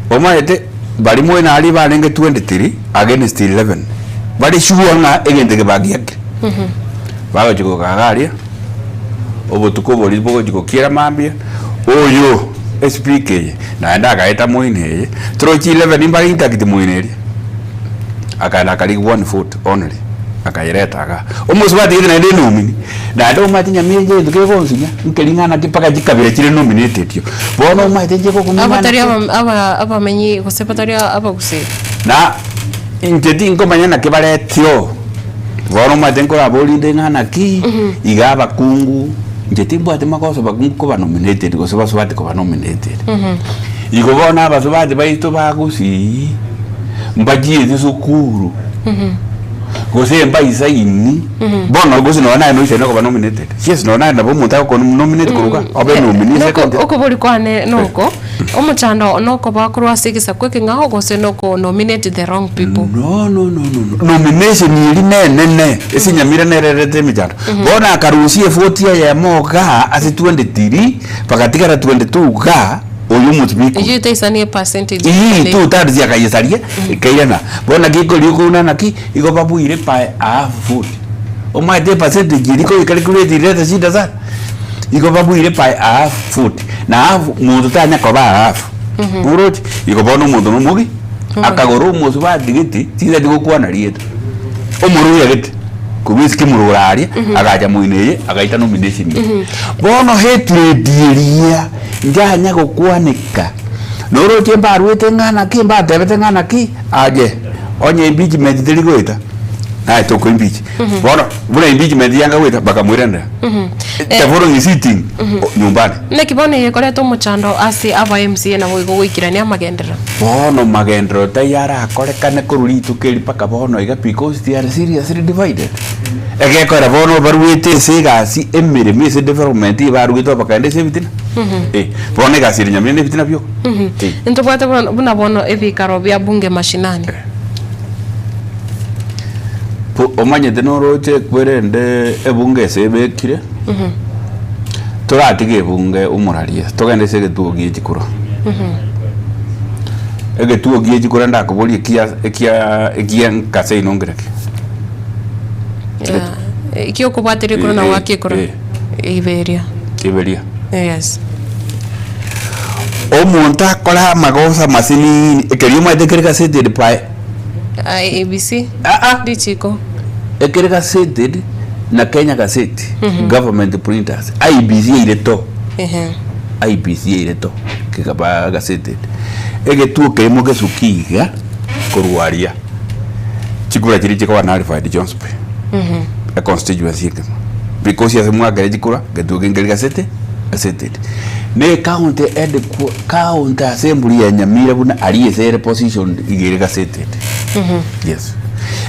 omanyete baria moino aria barenge 23 against 11, bare sure ng'a egento eke bagiakire. Bagochia goika iga aria. Obotuko boria bogochia gokiera mambia, oyo espeaker eye naende agaeta moino eye, torochi 11 mbare intact moino eria, akaenda akarigia one vote only, akayereta igaa. Omosubati gete naende enomini, naende omanyete nyamira inche egento kegonsinya, nkeri ng'a naki mpaka chikabira chire nominated io. Bono omanyete inche gokumia Abatari aba- aba- abamenyi gose batari abagusii. Na inche tinkomanya naki baretio. Bono omanyete nkoraborinde ng'a naki, iga abakungu, inche timbwati magoso bakungu koba nominated gose basubati koba nominated. Igo bono abasubati baito ba Gusii, mbachiete sukuru, Gose mbaisaini, bono gose nonya naye noisaine koba nominated. Yes, nonya naye nabo omonto agoko nominate korwa igaa, obe nominee ase Noko ecounty. okobori kwane noko, omochando nokoba korwa ase egesaku ekeng'ao gose noko nominate the wrong people? No, no, no, no, no. Nomination eria nenene, ase Nyamira nere erete emechando. Bono akarusia efoti eyemo igaa ase 23, bagatigara 22 igaa, oyo omosibiko. Eyio etaisani epercentage Ii, ere. two thirds akayesaria, ekairana. Bono naki ekoria okouna naki, igo babuire by a half vote. Omanyete epercentage eria koyekalculate ireta shida sana. Igo babuire by a half vote, na half monto tanya koba a half. Oroche? Igo bono omonto na omogi, akagora omosubati gete, chinsa chigokwana rieta. Omorwire gete, korwa esike mororo aria, agacha moino eye, agaita nomination eye. Bono hatred eria, Njanya gokwaneka, noroche mbaruete ng'a naki, mbatebete ng'a naki, aye, onye impeachment teri goeta, naye toko impeach. Bono, buna impeachment yanga goeta, bakamoiranera. The following sitting, nyumbani. Naki bono eye ekoreta omochando ase aba MCA naboigo goikerania amagenderero. Bono magenderero taiyo arakorekane korwa rituko eri mpaka bono iga because they are seriously divided. Egekoera bono baruete ase egasi emeremo ase development ebarugetwe bakaenda ase ebitina. Eh, bono egasi ere nyamira na ebitina bioka. Eh. Ntobwate bono buna bono ebikaro bia bunge mashinani. Po- Omanyete noroche kwerende ebunge ase ebekire, toratige ebunge omoraria, togende ase egetuo gie chikura. Egetuo gie chikura ndakoborie ekia ekia ekia nkase inwe nkereki? Yeah. Ekiokobwatera ekura na Eh, eh, goaka ekura. eh. Iberia. Iberia. Yes. Omonto akore amagoso amasinini, ekeria omanyete kere gazetted by IEBC. Ah, ah. Richiko. Ekere gazetted na Kenya Gazette, government printers, IEBC eire to. Ehe. IEBC eire to, kegaba gazetted. Egetuo kerimo gesuki iga, korwa aria. Chikura chiria chikoba nullified chionsi pi. E constituency ekemo. Because ase mwakire chikura, egetuo kende nkeri gasete, gazetted. Na ecounty headqua- county assembly ya Nyamira buna aria ase ere positioned iga ere gazetted. Yes.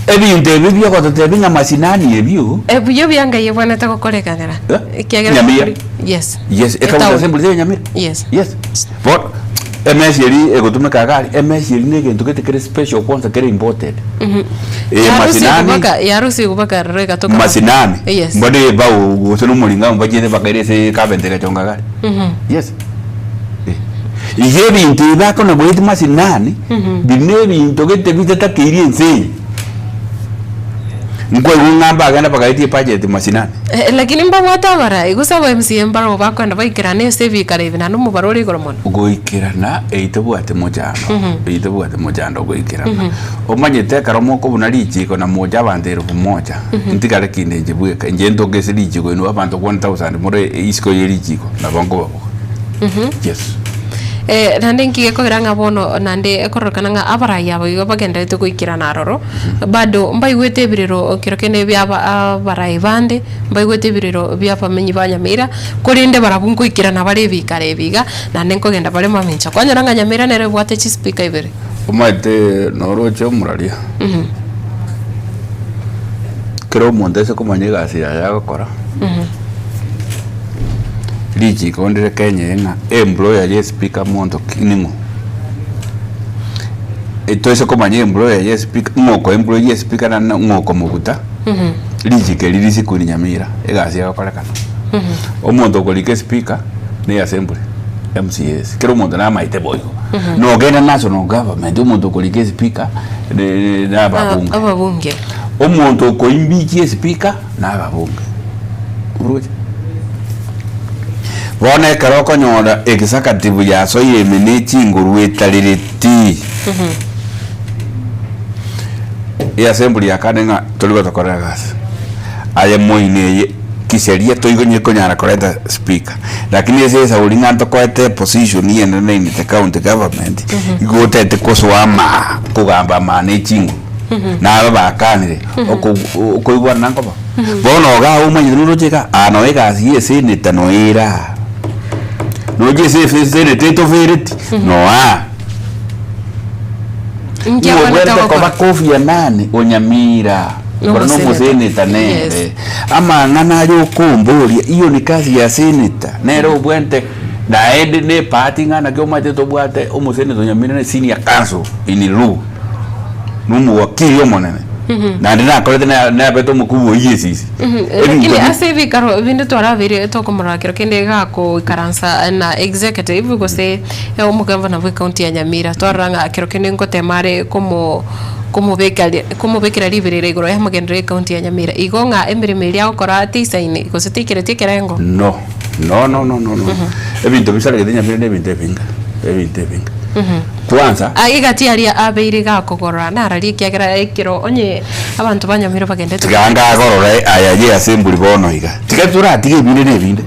Ebinto ebi biogototebia ng'a mashinani ebio, Ebuya bia Ngai ebwenerete gokorekanera. Eh? Ekiagera Nyamira. Yes. yes, ecounty Etown. assembly ya Nyamira. Yes. Yes. Bono, emesi eria egotumeka iga aria, emesi eria na egento gete kere special kwanza kere imported. Eye masinani, Yarusigwe mpaka rero egatoka. masinani, Yes. mbano ebao gose na omoringa mbachiete bakaira ase carpenter egachonga iga aria. Yes. Eh. Iga ebinto ebi bakona goetia masinani, biri na ebinto gete bitatakeiri ense eye. Nkwaigwa ng'a mbagenda bagaetia ebudget mashinani. Eh, lakini mbabwate abarai, gose aba MCA mbarabwo bakoenda baikerane ase ebikaro ebi naende omobaro ore igoro mono. Goikerana eyio tebwati mochando, eyio tebwati mochando goikerana. Omanyete ekero mokobuna richiko na moche abanto elfu moja, ntigare kinde inche bweka, inche ntoke ase richiko inwe abanto 1000 more isiko ye richiko, nabo nkobaboka. Yes. Eh, naende nki gekogera ng'a bono naende ekororekana ng'a abarai aba igo bagendererete goikerana aroro, bado mbaigwete ebirero kero kende bia aba abarai bande, mbaigwete ebirero bia abamenyi ba Nyamira, korende barabwo nkoikerana bare ebikaro ebi iga, naende nkogenda bare mamincha. Kwanyora ng'a Nyamira nere ebwate chispeaker ibere. Omanyete noroche omoraria, kera omonto ase komanya egasi yaye agokora, Richiko ndire Kenya eye ng'a employer ye speaker monto ki ning'o? Toise komanya employer ye speaker ng'o oko employ ye speaker naende ng'o okomobuta, richiko eri risikwe ri Nyamira egasi egokorekana. Omonto okorika espeaker na eassembly, MCAs, kera omonto namaete boigo. Nogenda national government omonto okorika espeaker na ababunge. Ababunge. Omonto okoimbichia espeaker na ababunge. Oroche? Bono ekero okonyora executive yasoire ime ne chinguru etarereti, eassembly ya kane ng'a tori gotokorera egasi, aye moino eye kisheria toigonye konyara koreta speaker, lakini ase esauri ng'a ntokoete eposition enene in the county government, igo otete kosoa amaa kogamba amaa ne chinguru. Naro bakanire, oko okoigwana nkoba. Bono iga omanyete noroche iga, aa noe egasi ya eseneta noe ere aa. Noche ase efe eseneta etofereti, noe aa. Inki abwenerete Ng'obwenerete koba gokora? Kofi Annan o Nyamira. Ore nomoseneta nere. Amang'ana aya okomboria, iyo ni kazi ya senator, nere obwente naende ne ebahati ng'a naki omanyete tobwate omoseneta o Nyamira ne senior counsel in law, na omowakili omonene, naende nakorete na nabete omokubwa o EACC. Lakini ase ebikaro binde twarabeire tokomorora kero kende gakoikaransa na executive gose omogavana bwe county ya Nyamira, twarora ng'a kero kende ngotema are komo komobeka komobekera riberera igoro y'amagenderero y'ecounty ya Nyamira. Igo ng'a emeremo eria agokora teisaini gose teikereti ekerengo. No, no, no, no, no, no. Ebinto bisaregete Nyamira na ebinto ebinge, ebinto ebinge. Kwanza, Ah, egati aria abeire gakogorora nararia ekiagera ekero onye abanto ba Nyamira bagendete tiga ngagorora aya ye assembly bono iga. Tiga toratige ebinde na ebinde.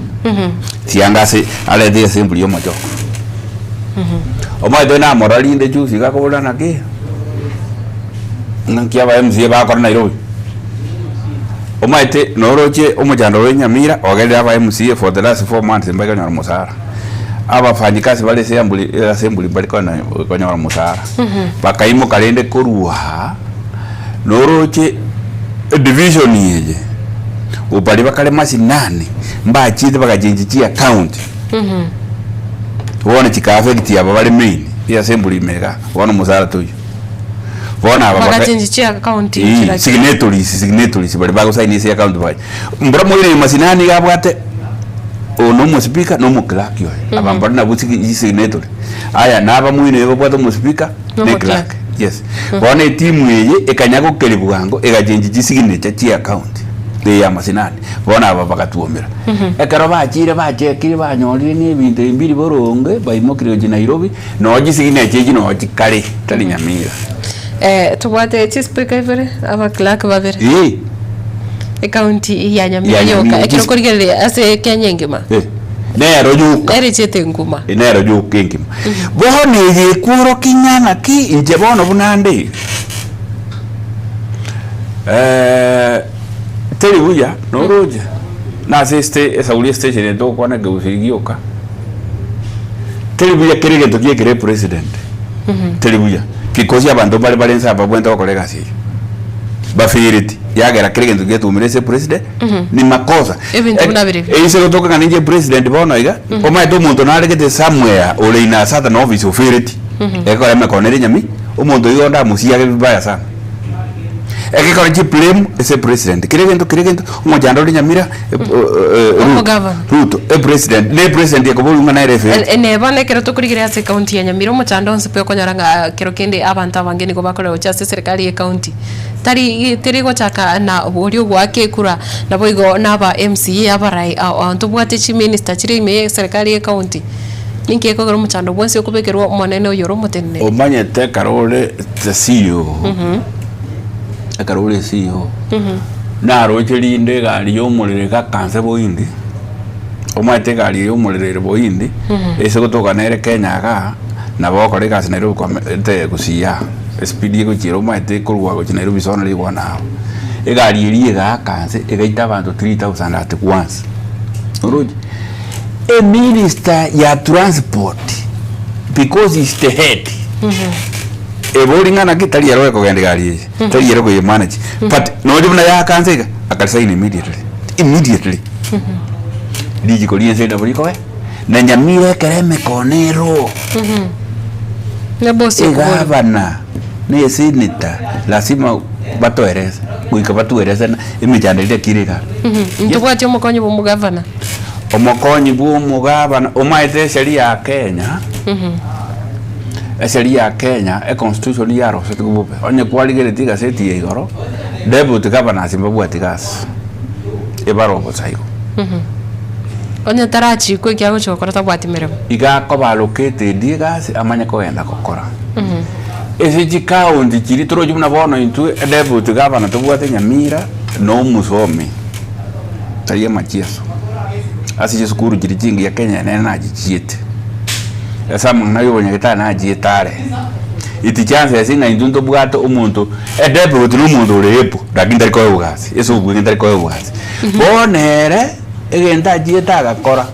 Tiga ngase arete assembly y'omochoko. Omanyete namorora rinde juzi iga akobora naki, ng'aki aba MCA bakora Nairobi. Omanyete noroche omochando oyo Nyamira ogerire aba MCA for the last 4 months mbari konyora omosara. Abafanyikazi bare ase emburi assembly mbari kona konyora omosara. Bakaimoka rende korwa aa, noroche edivision eye, baria bakare mashinani, mbachiete bagachengi chiaccount. Bono chika affect aba bare main, eassembly ime igaa, bono omosara toiyo. Bono aba baka Bagachengi chiaccount Eeh, chira signatories, signatories baria bagosaini ase account baye. Mbora moire mashinani iga abwate oyo na omospeaker na omoclerk oye, aba mbare nabwo sigi signatory. Aya naba moino iga obwate omospeaker Na na omoclerk. eclerk, yes. Bono etimu eye ekanya gokeria bwango egachengi chisignature chia account eye ya mashinani. Bono aba bagatwomera. Ekero bachire bachekire banyorire ng'a ebinto ebi mbiri boronge, baimokire gochia Nairobi, noo chisignature echi noo chikare, tari Nyamira. Tobwate chispeaker ibere, abaclerk babere. Eeh. Ecounty ya Nyamira Ya yoka, Nyamira, ekero chis- okorigereria ase Kenya engima, Eh, nero yoka. nere echiete enguma. Nero yoka engima. Bono eye ekworokia ng'a naki inche bono buna nde, teri buya noroche, nase este esauri estation eye togokwana ekegusii gioka, teri buya kera egento giekere epresident, teri buya, because abanto mbare bare inse aba babwenerete gokora egasi eyio, bafereti, yagera kera egento giatumire ase epresident, ni makosa. Ebinto buna biria. Eise gotoka ng'a ninche president bono iga, omanyete omonto naregete somewhere ore in a certain office ofereti, ekero emekono ere nyami, omonto oyio ndamosiage vibaya sana. Egekora chiblame ase epresident, kera egento kera egento, omochando ore Nyamira, Ruto, Omogavana. Ruto, epresident, na epresident ekoborwa ng'a nere efereti. Ene bono ekero tokorigereria ase ecounty ya Nyamira omochando onsi pi okonyora ng'a kero kende abanto abange nigo bakorera gochia ase eserekari ye county. Tari teri gochaka na oria ogoaka ekura, naboigo na aba MCA abarai ao ao ntobwate chiminister chire ime ye eserekari ye county. Ninki gekogera omochando bwensi okobekerwa Omonene oyore omoteneneri? Omanyete ekero ore the CEO, ekero ore CEO, naroche rinde egari ya omorero egakansa boindi, omanyete egari ya omorero ere boindi, ase gotoka nere Kenya igaa, nabo ogokora egasi Nairobi kwame ete gusii aa, espeed egochiera omanyete ekorwa gochia Nairobi sono rigwana abo. Egari eria egaaka nse, egaita abanto 3000 at once, oroche? Eminister ya transport because is the head ebori ng'a naki tari ere orekogenda egari eye tari ere okoye manage but nonye buna yakansa iga akaresign immediately immediately richiko riense nabo rikobe na Nyamira ekero emekono ero Ne boss okobori. egavana na esenator lazima batoerese goika batoerese na emechando eria kere igaa. Ntobwati omokonyi bwa omogavana. Omokonyi bw'omogabana omaete esheria ya Kenya, esheria ya Kenya, econstitution yarosetigwe bobe, onye kwarigeretie egaseti ya igoro, deputy governors mbabwati gasi, ebare obosa igo. Onye tarachikwa eki agochia gokora tabwati meremo. Iga akoba allocated egasi amanye kogenda gokora. Ase chicounty chiria toroche buna bono intwe deputy governor tobwate Nyamira na omosomi. Tari amachieso ase chisukuru chiria chingiya Kenya nere nachichiete, ase amang'ana ya obonyagetari nachiete are. It chances ng'a intwe ntobwate omonto edepute na omonto ore able lakini tari koegwa gasi, ase obweng'e tari koegwa gasi. Bono ere, egento achiete agakora,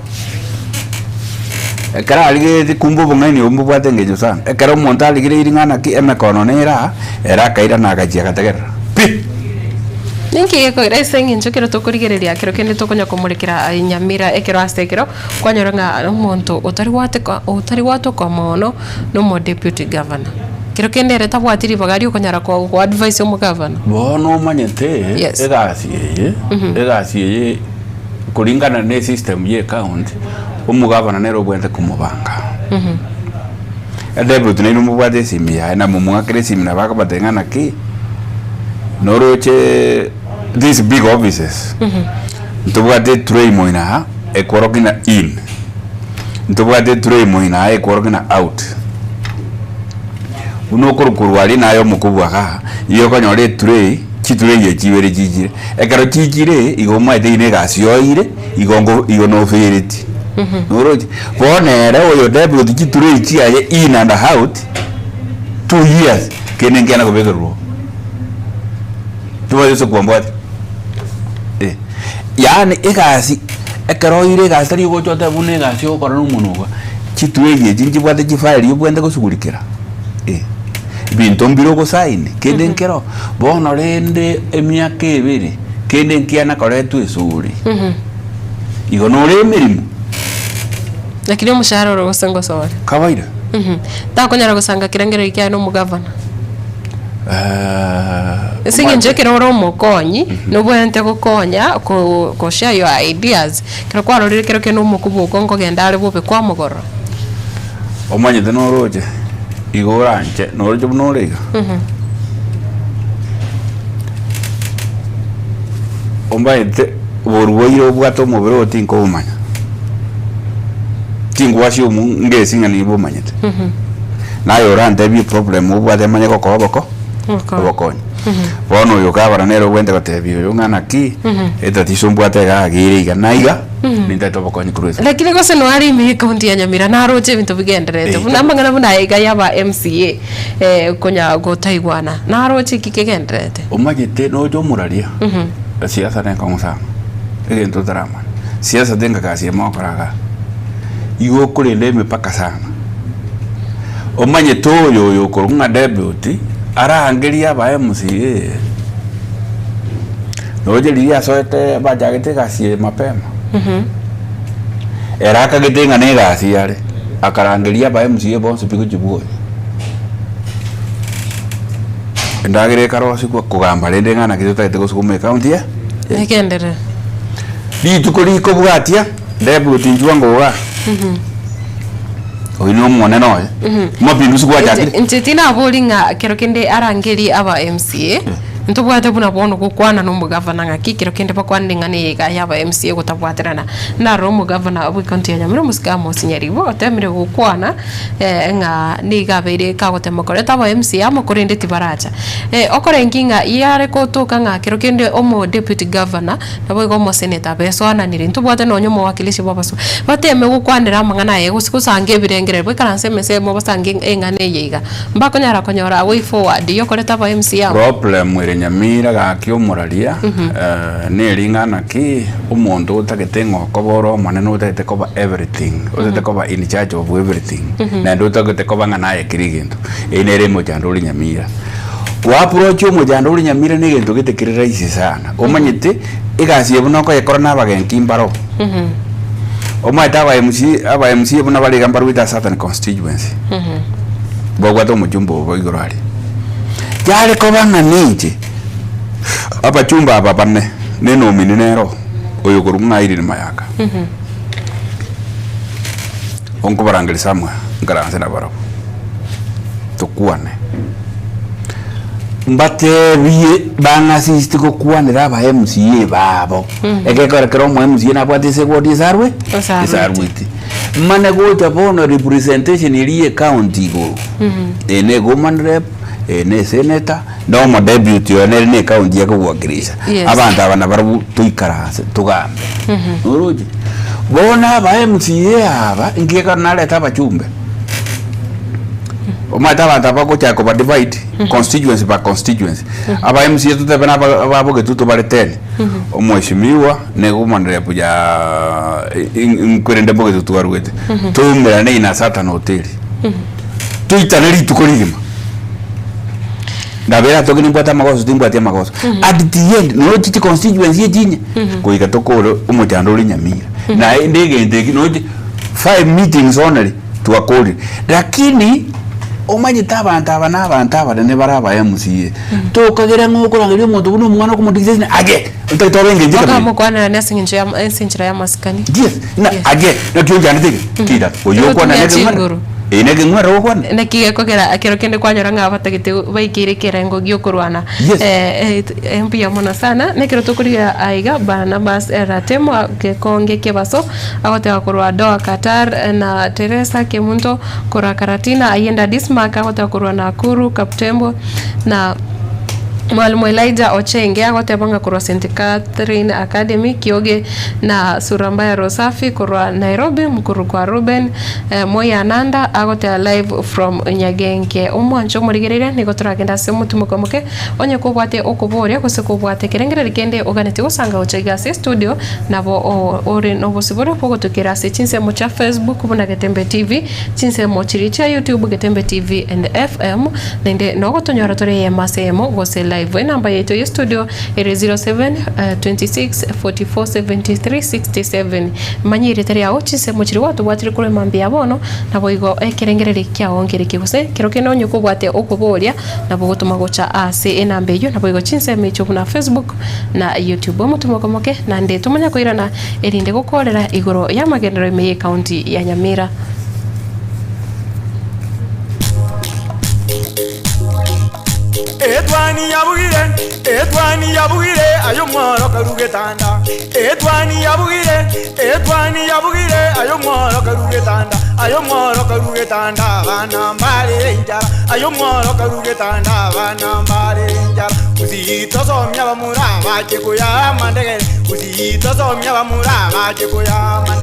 ekero arigeretie kumbe obong'aini obwo mbobwate engencho sana, ekero omonto arigereiri ng'a naki emekono nere aa, ere akairana agachia agategerera pi! Ninki gekoira ase eng'encho ekero tokorigereria kero kende tokonya komorekera nyamira ekero ase ekero kwanyora ng'a omonto otari gwateka otari gwatoka mono na omo deputy governor. Kero kende ere tabwati ribaga riokonyara ko ko advise omogavana. Bono omanyete Yes. egasi eye, egasi eye kulingana ne system ye county, omogavana nere obwenerete komobanga. Deputy nainwe mobwate esimi yaye na momwakere esimi nabo akobatebia ng'a naki, noroche these big offices, ntobwate etray moino aa ekworokia ng'a in, ntobwate etray moino aa ekworokia ng'a out. Buna okorwa korwa aria naye omokubwa igaa, igo okonyora etray, chitray echi ibere chichire, ekero chichire igo omanyete eywo na egasi oeire. Igo nko igo nofereti. Noroche? Bono ere oyo deputy chiturei chiaye in and out, 2 years, kende nkiana kobekerwa oo. Tobwati gose kwambwati? Eh, yaani egasi, ekero oire egasi tari ogocha otebe buna egasi ogokora na omonwe iga, chiturei echi nchibwate chifile obwenerete goshughulikera, eh. Ebinto mbire ogosaini, kende nkero, bono rende emiaka ebere, kende nkiana koretwa esuri. Igo nore emeremo. Lakini omoshahara ore gose ngosore. Kawaida. Takonyara gosanga kerengererio kiaye na omogavana. Ase eng'encho ekero ore omokonyi, nobwenerete gokonya ko ko share your ideas, ekero kwarorire kero kende omokubwa oko nkogenda are bobe kwamogorora. Omanyete noroche, igo oranche, noroche buna ore iga. Omanyete oborwaire obwate omobere oyo tinkobomanya, tingwasi omo ngesi ng'a nibomanyete. Naye orantebie eproblem obwate manye gokoa oboko obokonyi. Bono oyo gavana nere obwenerete gotebia oyo ng'a naki, etatiso mbwate iga iga ere iga na iga. Nintagete obokonyi korwa ase. Lakini gose noe are ime y'ecounty ya Nyamira naroche ebinto bigendererete Eh. buna amang'ana buna aya iga yaba MCA eh, konya gotaigwana naroche eki kegendererete. Omanyete noche omoraria, esiasa nenkong'u sana, egento otaramanya. Siasa tengagasi ime okora igaa, igo okorenda emepaka sana. Omanyete oyo oyo okorokwa ng'a deputy, arangerie aba MCA. Roche riria asoete bachagete egasi eye mapema, ere akagete ng'a na egasi yare, akarangeria aba MCA bonsi pi gochia bwoye. Endagera ekarosigwa kogamba rende ng'a naki totagete gosukuma ecounty eye. Egenderere. Rituko rikobwatia, deputy inchuo ngoga, oyio na omonene oye, mapinduzi gwachakire. Inche tinabori ng'a kero kende arangerie aba MCA. Ntobwate buna bono gokwana nomogavana ng'aki ekero kende bakwanire ng'a neye iga yaba MCA gotabwaterana. Naroro omogavana bw'ecounty ya Nyamira omosike Amos Nyaribo otemire gokwana ng'a nigo abeire kagotema koreta aba MCA amo korende tibaracha. Okorengi ng'a yare gotoka ng'a kero kende omo deputy governor Naboigo omoseneta abesoananire, ntobwate nonya omowakilishi bw'abaso, bateme gokwanera amang'ana aye gose gosanga ebirengererio, baikaranse emesa eyemo basange eng'ana eye iga, mbakonyara konyora way forward yokoreta aba MC abo. Problem ere Nyamira gaki omoraria neri ng'a naki omonto otagete ng'a okoba ore omonene otagete koba everything otagete koba in charge of everything naende otagete koba ng'a naye kera egento eyio nere emochando ore Nyamira. Go approach omochando ore Nyamira na egento gete kere rahisi sana. Omanyete, egasi eye buna okoyekora na abagenki mbaro. Omanyete aba MC, aba MCA buna bare iga mbarwete ase certain constituency. Babwate omochumba obo igoro aria. Yare koba ng'a ninche, abachumba aba bane, na enomini nero, oyo okorwa ng'a Irene Mayaka. Onkobarangeria somewhere, nkaranse nabarabwo, tokwane. Mbateebie bang'asisiti gokwanera aba MCA babo. Egekora kera omo MCA nabwate ase eward ase arwe Ase arwete. ase arwete. Mane gocha bono representation eria ye county igoro. Eye ne woman rep, eye ne senator, na omo deputy oyo nere ne county ekogwakirisha. Yes. Abanto aba nabarabwo toikaranse togambe. Noroche? Bono aba MCA aba, inki ekero nareta abachumbe. Omanyete abanto aba bagochaka koba divide constituency by constituency. Aba MCA totebe na aba aba bogetutu bare 10. Omweshimiwa ne woman rep ya nkwerende bogetutu arwete. Toumerane in a certain hoteli. Toitane rituko rigima. Ndabera atoke nimbwate amagoso timbwati amagoso. At the end noroche chiconstituency echinye goika tokore omochando ore Nyamira. Naende egento eki noche five meetings only twakorire. Lakini omanyete abanto aba na abanto abanene bare aba MCA, tokagera ng'a okorangeria omonto buna omwana okomodictate aye otagete obe engencho ekabira. Okamokwanera ase eng'encho ya ase enchera y'amasikani. Yes, ng'a Yes. aye naki onchandete iga? Kira, oyio okwana Ogotumia nekeng'were, chinguru. eye nekeng'were ogokwana. Naki gekogera ekero kende kwanyora ng'a abatagete baikeire ekerengo gi'okorwana. Yes. Eh, eh, mbuya mono sana. Nekero tokorigia aiga Barnabas Ratemo gekonge kebaso agoteba korwa Doha Qatar na Teresa Kemunto korwa Karatina Ayenda Dismark agoteba korwa Nakuru Kaptembo na Mwalimu Elijah Ochenge agoteba ng'a korwa St Catherine Academy Kioge na Surambaya Rosafi korwa Nairobi Mkurukwa Reuben Moyananda agoteba live from Nyagenke. Omwancho omorigereria nigo toragende ase omotimoko omoke onye kobwate okoboria gose kobwate ekerengererio kende oganetie gosanga gocha iga ase estudio nabo ore nobosibore bwogotokera ase chinsemo chia Facebook buna Getembe TV, chinsemo chiria chia YouTube Getembe TV and FM, naende nogotonyora tore eyemo ase eyemo gose live. Enamba yaito ye studio ere 07 26 44 73 67. Manya erieta riao, chinsemo chiria gwatobwatire korwa emambia ya bono, naboigo ekerengererio kiao nkereki gose kero kende onye kobwate okoboria nabo ogotoma gocha ase enamba eyio naboigo chinsemo echio buna Facebook na YouTube. Omotomoko moke naende tomanya koirana erinde gokorera igoro y'amagenderero ime y'ecounty ya Nyamira. Etwani yabugire, etwani yabugire, aye omworo karu getanda. Etwani yabugire, etwani yabugire, aye omworo karu getanda. Aye omworo karu getanda, abana mbare enchara. Aye omworo karu getanda, abana mbare enchara. Usitosomia bamura bache koyama ndegere, usitosomia bamura bache koyama.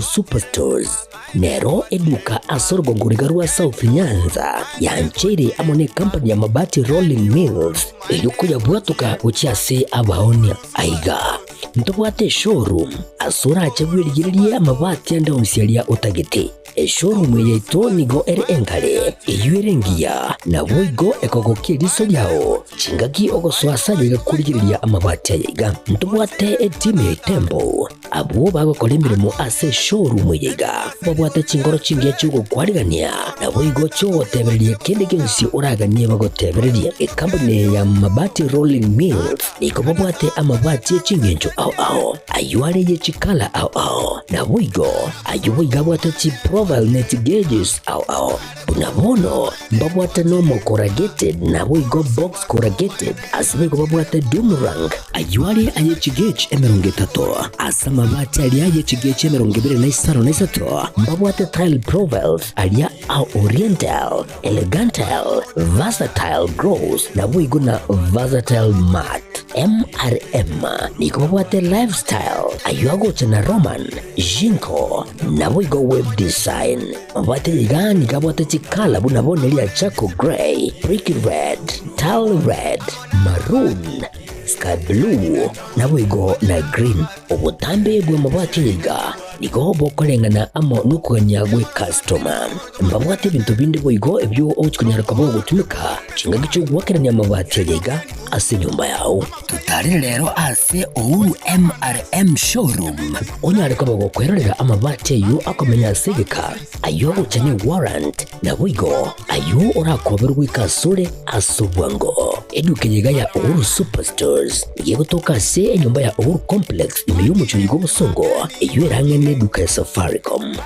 Superstores nero eduka ase orogongo riga rwa South Nyanza yancheire amo ne company ya Mabati Rolling Mills eyio koyabwatoka gochia ase abaonia. Aiga ntobwate eshowroom ase orache bwerigererie amabati ande onsi aria otagete. Eshowroom eye yaito nigo ere engare, eyio ere engiya, naboigo ekogokia eriso riao chingaki ogosoa ase aye iga korigereria amabati aya iga. Ntobwate etimu ya Itembo Abwo bagokora emeremo ase eshowroom eye iga babwate chinkoro chingiya chi'ogokwarigania, naboigo chi'ogotebereria kende gionsi oraganie bagotebererie. Ekampuni eye ya Mabati Rolling Mills nigo babwate amabati e chingencho ao ao, ayio are ye chikala ao ao, naboigo ayio boigo abwate chiprofile ne chigeges ao ao. Buna bono mbabwate normal corrugated naboigo box corrugated, ase boigo babwate doom rank, ayio are aye chigauge 30, ase amabati aria aye chigauge 23, mbabwate tile profiles aria a oriental, elegantal, versatile gross, naboigo na versatile matte. MRM nigo babwate lifestyle, ayio agocha na Roman, Jinko, naboigo web design. Mabwate iga nigo abwate chikala buna bono eria charcoal grey, brick red, tile red, maroon, sky blue, naboigo na green. Obotambe bw'amabati aya iga nigo bokoreng'ana amo nokogania gw'ecustoma. Mbabwate ebinto binde boigo ebio ogochia konyara koba ogotumeka chingaki chi'ogoakerania amabati aya iga ase enyomba yao. Totarere rero ase Uhuru MRM Showroom onyare koba gokwerorera amabati ayio akomenya ase egeka, ayio agocha ne warrant, naboigo ayio orakoberwe goika asore ase obwango. Eduka eye iga ya Uhuru Superstores nigo egotoka ase enyomba ya Uhuru Complex ime y'omochie oyo bw'obosongo, eyio ere ang'e neduka ya Safaricom.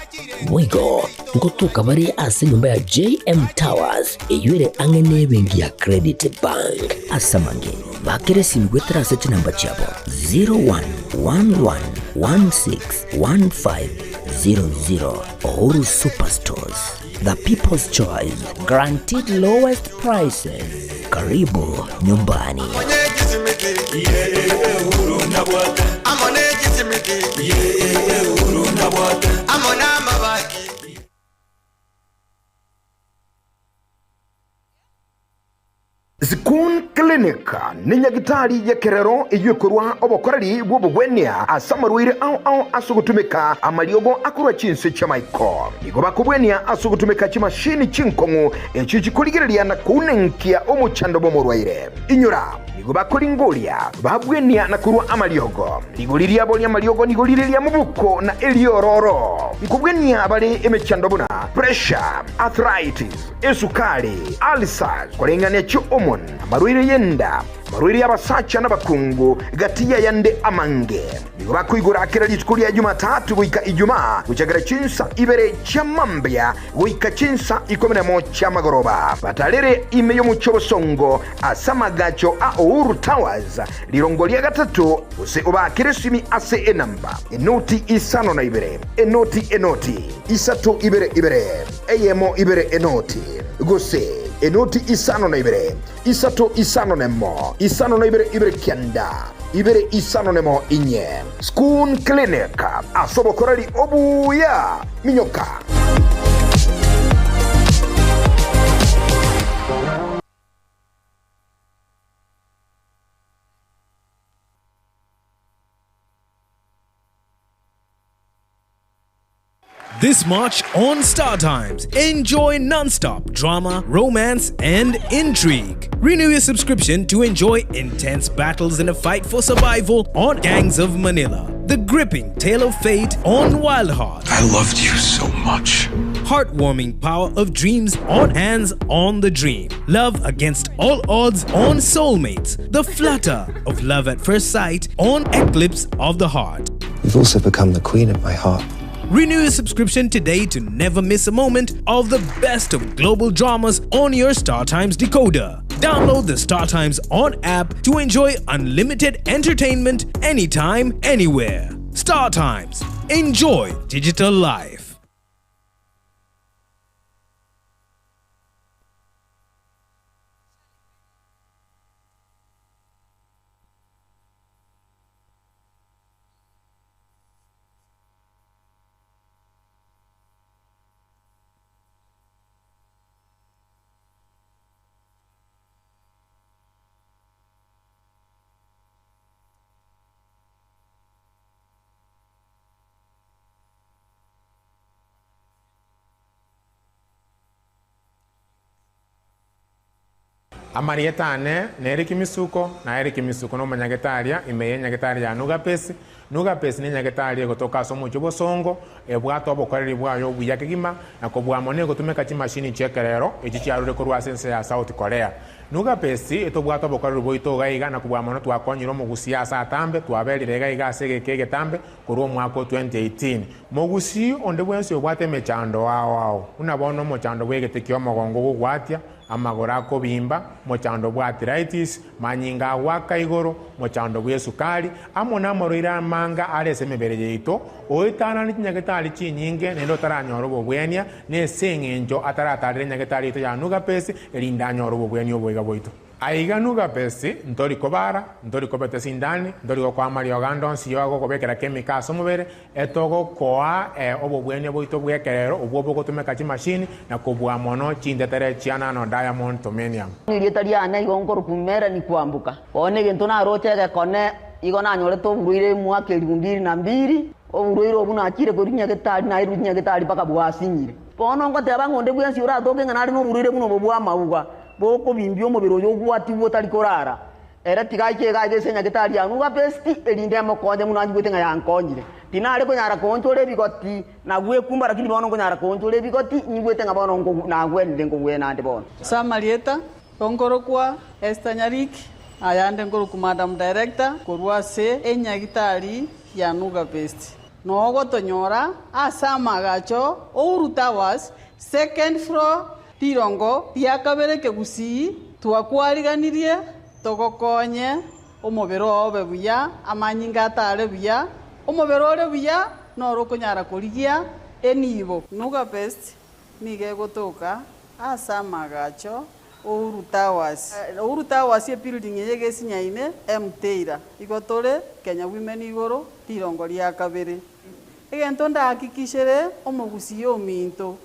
Boigo ngotoka bare ase enyomba ya JM Towers eyio ere ang'e nebenki ya Credit Bank. Ase amange, bakere esimi goetera ase chinamba chiabo 0111161500. Uhuru Superstores, the people's choice, guaranteed lowest prices. Karibu nyumbani. Zikun Clinic nenyagitari y'ekerero eyio ekorwa obokoreri bw'obogwenia ase amarwaire ao ao ase ogotumeka amariogo akorwa chinse chi'amaiko. Nigo bakobwenia ase ogotumeka chimashini chinkong'u echio chikorigereria na kounenkia omochando bw'omorwaire. Inyora, nigo bakoringoria, babwenia na korua amariogo. Rigori riabo ri'amariogo nigo rire ria mobuko na eriororo. Nkobwenia bare emechando buna pressure, arthritis, esukari, ulcers, koreng'ania chi'hormone, amarwaire y'enda, amarwaire y'abasacha n'abakungu, gati y'ayande amange. Nigo bakoigora kera rituko ria Jumatatu goika Ijumaa, gochakera chinsa ibere chia mambia goika chinsa ikomi nemo chi'amagoroba. Batarere ime y'omochie obosongo ase amagacho a Uhuru Towers, rirongo ria gatato, gose obaakere esimi ase enamba, enoti isano na ibere, enoti enoti, isato ibere ibere, eyemo ibere enoti, gose enoti isano na ibere, isato isano nemo, isano na ibere ibere kianda, ibere isano nemo inye. Schoon Clinic, ase obokoreri obuya. Minyoka! This March on Star Times, enjoy non-stop drama, romance, and intrigue. Renew your subscription to enjoy intense battles in a fight for survival on Gangs of Manila, the gripping tale of fate on Wild Heart. I loved you so much. Heartwarming power of dreams on Hands on the Dream. Love against all odds on Soulmates. The flutter of love at first sight on Eclipse of the Heart. You've also become the queen of my heart. Renew your subscription today to never miss a moment of the best of global dramas on your StarTimes decoder. Download the StarTimes On app to enjoy unlimited entertainment anytime, anywhere. StarTimes. Enjoy digital life. Amarieta ane n'Eric Misuko, na Eric Misuko nomonyagetaria ime y'enyagetari ya Nugapesi. Nugapesi nenyagetari egotoka ase omochie obosongo, ebwate obokoreri bwaye obuya kegima, na kobua mono egotumeka chimashini chi'ekerero echi chiarure korwa ase ense ya South Korea. Nugapesi etobwate obokoreri bwaito iga iga na kobua mono twakonyire omogusii ase atambe, twaberire iga iga ase egeka egetambe korwa omwaka o 2018. Mogusii onde bwensi obwate emechando ao ao, buna bono omochando bw'egete ki'omogongo ogogwatia, amagoro akobimba, mochando bw'arthritis, manyinga agoaka igoro, mochando bw'esukari, amo namarwaire amanga are ase emebere yaito, oetanane chinyagetari chinyinge naende otaranyora obobwenia, nese eng'encho ataratarera enyagetari yaito ya Nugapesi, erinde anyore obobwenia oboiga bwaito. Aiga Nugapesi, ntori kobara, ntori kobeta esindani, ntori gokoa amariogo ande onsi y'ogokobekera chemical ase omobere, Etogokoa obobwenia bwaito bw'ekerero obwo bogotumeka chimashini na kobua mono chintetere chia nano diamond tomenium. Erieta riane igo nkorokwa Melanie Kwamboka. Bono egento naroche egekone igo nanyorete oborwaire mwaka elifu mbili na mbili, oborwaire obwo nachire korwa nyagetari nairwe nyagetari mpaka bwasinyire. Bono ngoteba ng'a onde bwensi oratoke ng'a nare noborwaire buna obo bw'amauga, bokobimbia omobere oyo obwatigwe otari korara, Ere tiga aiche iga aiga ase enyagetari ya Nuga Besti, erinde emokonye buna anjigwete ng'a yankonyire. Tinare konyara koonchora ebigoti na gwekumba, lakini bono nkonyara koonchora ebigoti, nyigwete ng'a bono nagwenire nkogwena ande bono. Ase amarieta, nkorokwa Esther Nyariki, ayande nkorokwa Madam Director korwa ase enyagitari ya Nuga Best. Nogotonyora ase amagacho Uhuru Towers, second floor, rirongo ria kabere Kegusii, twakwariganirie Togokonye omobere oo obe buya, amanyinga atare buya, omobere ore buya noro okonyara korigia enibo. Nuga Best nigo egotoka ase amagacho Uhuru Towers. Uhuru Towers ebuilding eye egesinyaine Mteira. Igo tore Kenya Women igoro rirongo ria kabere. Egento ndahakikishere omogusii ominto,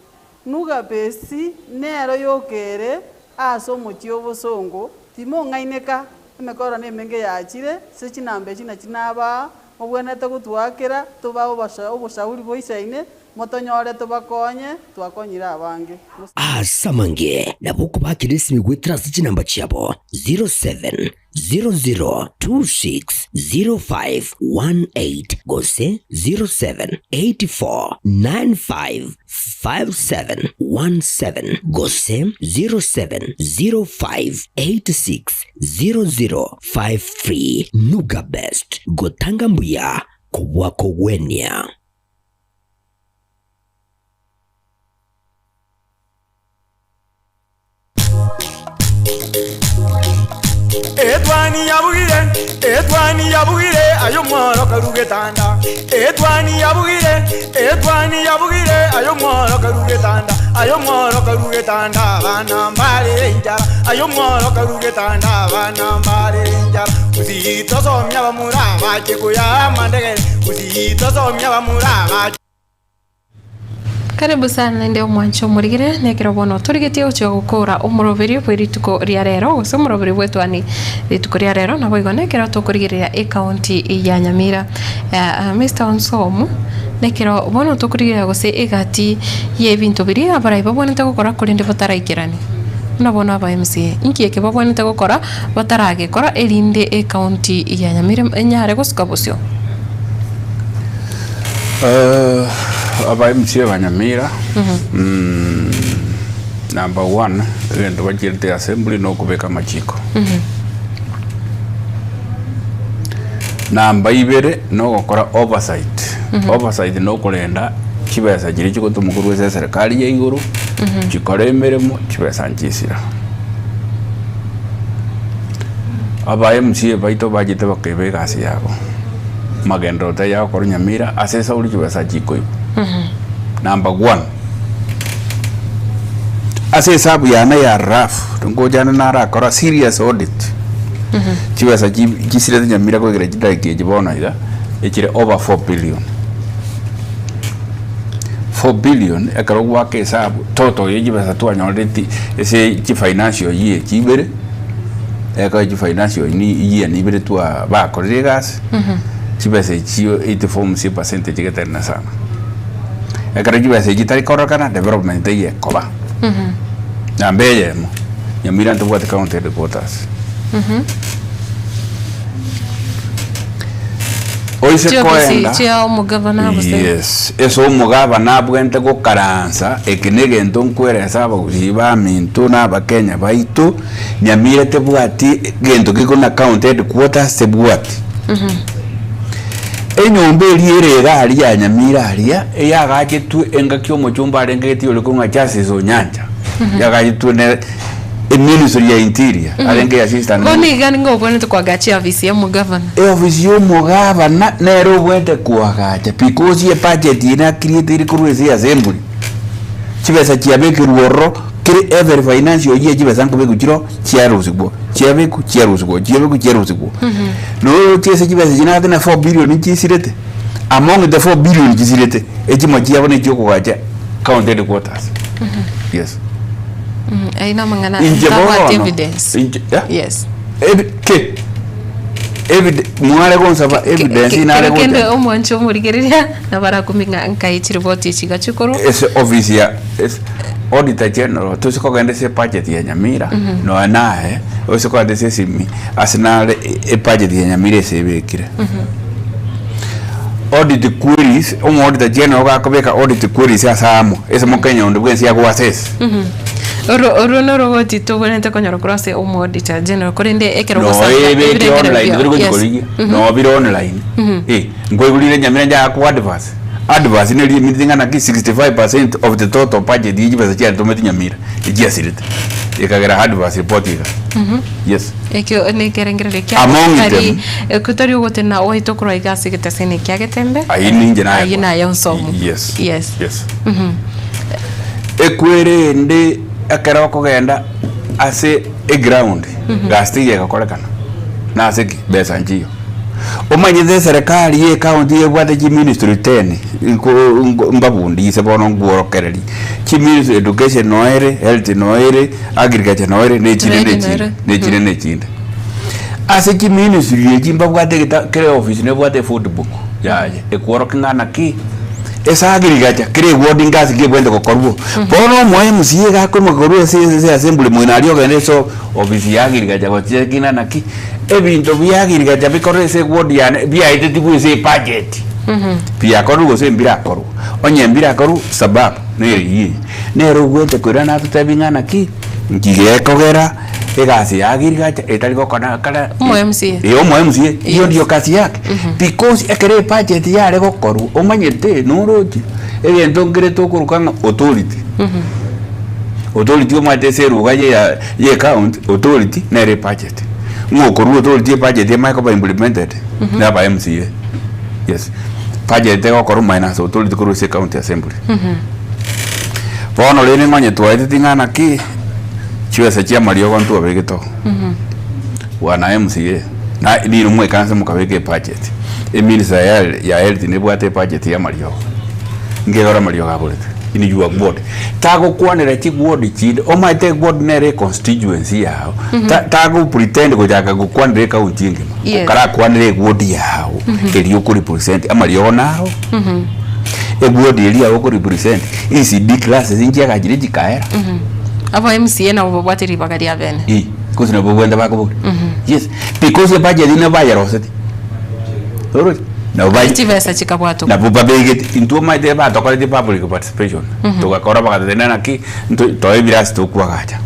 Nuga Best nero yokere ase omochie obosongo. Timong'aineka, emekoro nemenge yachire, ase chinamba echi nachi nabaa, mobwenerete gotwakera, tobae oboshauri boisaine, motonyore tobakonye, twakonyire abange. Ase amange nabo okobakera esimi goetera ase chinamba chiabo 07 00260518 gose 0784955717 gose 0705860053. Nuga Best, gotanga mbuya kobua kogwenia. Etwani yabugire, etwani yabugire, aye omworo karu getanda. Etwani yabugire, etwani yabugire, aye omworo karu getanda. Aye omworo karu getanda, abana mbare enchara. Aye omworo karu getanda, abana mbare enchara. Gusii tosomia abamura abache koya amandegere. Gusii tosomia abamura abache. Karibu sana naende omwanche omorigere nekero bono torigetie gochia gokora omoroberio bwe rituko ria rero gose omoroberio bw'etwani rituko ria rero naboigo nekero tokorigereria ecounty ya Nyamira. Mister Onsomu nekero bono tokorigereria gose egati y'ebinto biria abarai babwenerete gokora korende bataraikerani buna bono aba MCA inki eke babwenerete gokora bataragekora erinde ecounty ya Nyamira enyare gosuka bosio? Aba MCA ba Nyamira, number one, egento bachiete assembly na okobeka amachiko. Namba ibere, na ogokora oversight. Oversight na okorenda chibesa chiria chigotomwa korwa ase eserekari ya igoro, chikore emeremo, chibesa nchisira. Aba MCA baito bachete bakeba egasi yabo. Magenderero taiyo agokorwa Nyamira ase esauri chibesa chikoigwa. Number one, ase esabu yane ya rough, ngocha ande narakora serious audit, chibesa chi- chisirete Nyamira koigera chidakika echi bono iga, echire over 4 billion. 4 billion ekero gwaka esabu, total ya chibesa twanyoreti ase chifinancial year echi ibere, Ekero chifinancial year nibere twa bakorire egasi, chibesa echio it forms a percentage getari sana. Ekero chibesa echi chitari kororekana development teiyo ekoba. Namba eyemo, Nyamira ntobwate county headquarters. Oise Chiofisi koenda chia omogavana gose Yes, ase omogavana abwenerete gokaransa, eke na egento nkweresa abagusii baminto na abakenya baito, Nyamira tebwati gento gekona county headquarters tebwati. Enyomba eria ere iga aria ya Nyamira aria, eyagachetwe engaki omochumba arenge gete ore korwa ng'a Justice Onyancha, yagachetwe ne eministry ya interior, arenge assistant Bono iga nigo obwenerete koagacha eofisi ya omogavana. Eofisi ya omogavana nere obwenerete koagacha because ebudget eye na create ere korwa ase assembly, chibesa chiabekerwe ororo kere every financial year chibesa nkobekwa chiroo chiarusigwa, chiabekwa chiarusigwa, chiabekwa chiarusigwa. Noroche ase chibesa echi nagete na 4 billion chisirete, among the 4 billion chisirete, echimo chiabo na echiokogacha county headquarters. Yes. Ayio namang'ana Inche ntabwati bono, evidence. inche, yeah? Yes. Ebi, ke, evide, mware gonsaba evidence inare Kero kende gocha. omwanche omorigereria nabarakumia ng'a nkai chiripoti echi iga chikorwa. Ase office ya ase auditor general tose kogenda ase ebudget ya Nyamira nonya naye ose kogenda ase esimi ase nare ebudget ya Nyamira ase ebekire. Audit queries omo auditor general gakobeka audit queries ase amo ase mokenya onde bwensi ago assess. Oro orwo norogoti tobwenerete konyora korwa ase omoauditor general korende ekero Noe ogosanga ebeke ebirengererio online biao. tori gochi Yes. korigia no bire online eh nkoigurire Nyamira njaakwa adverse adverse neri eminto ing'ana ki 65% of the total budget ye chibesa chiatometi Nyamira echiasirete ekagera adverse report iga yes Ekio nekerengererio kia Among tari them. tari ogotena gwaito korwa iga ase egeteseni kia Getembe. Ayio ninche naye Ayio naye onsomu. Yes. Yes. Yes. Ekwerende ekero okogenda ase eground, gasi teiyo egokorekana, nase ki? Besa nchiyo. Omanyete eserekari ye ecounty ebwate chiministry ten, nko nko mbabundise bono nkworokererie, chiministry education noe ere, health noe ere, agriculture noe ere, na echinde na Trade noe echinde, ere. na echinde na echinde. Ase chiministry echi mbabwate egeta kera eofisi nebwate efood book yaye, ekworokia ng'a naki ase agriculture kera eward ngasi ki ebwenerete gokorwa. Bono omo MCA iga akoimoka korwa ase ase assembly moino aria ogende ase ofisi ya agriculture gochia ng'a naki. Ebinto bi'agriculture bikorwe ase eward yane biaetetigwe ase ebudget, biakorwa gose mbirakorwa. Onye mbirakorwa sababu nere eyio eye. Nere ogwete koirana atotebi ng'a naki, nki gekogera egasi ya agriculture etari gokora kare Omo MCA. Eh, omo MCA, hiyo ndio kazi yake. Because ekero ebudget yare gokorwa, omanyete noroche, egento nkere tokoroka ng'a authority. Authority omanyete ase eruga ye ya ye ecounty, authority nere ebudget. Ng'a okorwa authority ebudget emanye koba implemented, na aba MCA. Yes. Budget egokorwa minus authority korwa ase ecounty assembly. Bono rende ng'onye twaeteti ng'a naki, chibesa chia amariogo ntwabegete oo. Bwana MCA, na niro mwekanse mokabeka ebudget, eminister ya ya health nebwate ebudget ya amariogo. Nkegora amariogo aborete in your ward. Tagokwanera chiward chinde, omanyete eward nere econstituency yago, ta tago pretend gochaka gokwanera ecounty engima, Yes. okarakwanere eward yago eria oko represent amariogo naro, eward eria yago oko represent, ECD classes nchiagachire chikaera. Aba MCA nabo babwate ribaga ria bene. Eh, gose nabo bwende bakobora. Yes, because ebudget nabo bayeroseti. Oroche? Nabo Ase baye chibesa chikabwatwa. nabo babegete intwe omanyete batokorete public participation togakora bagatotebia naki nto toe ebirasi tokwagacha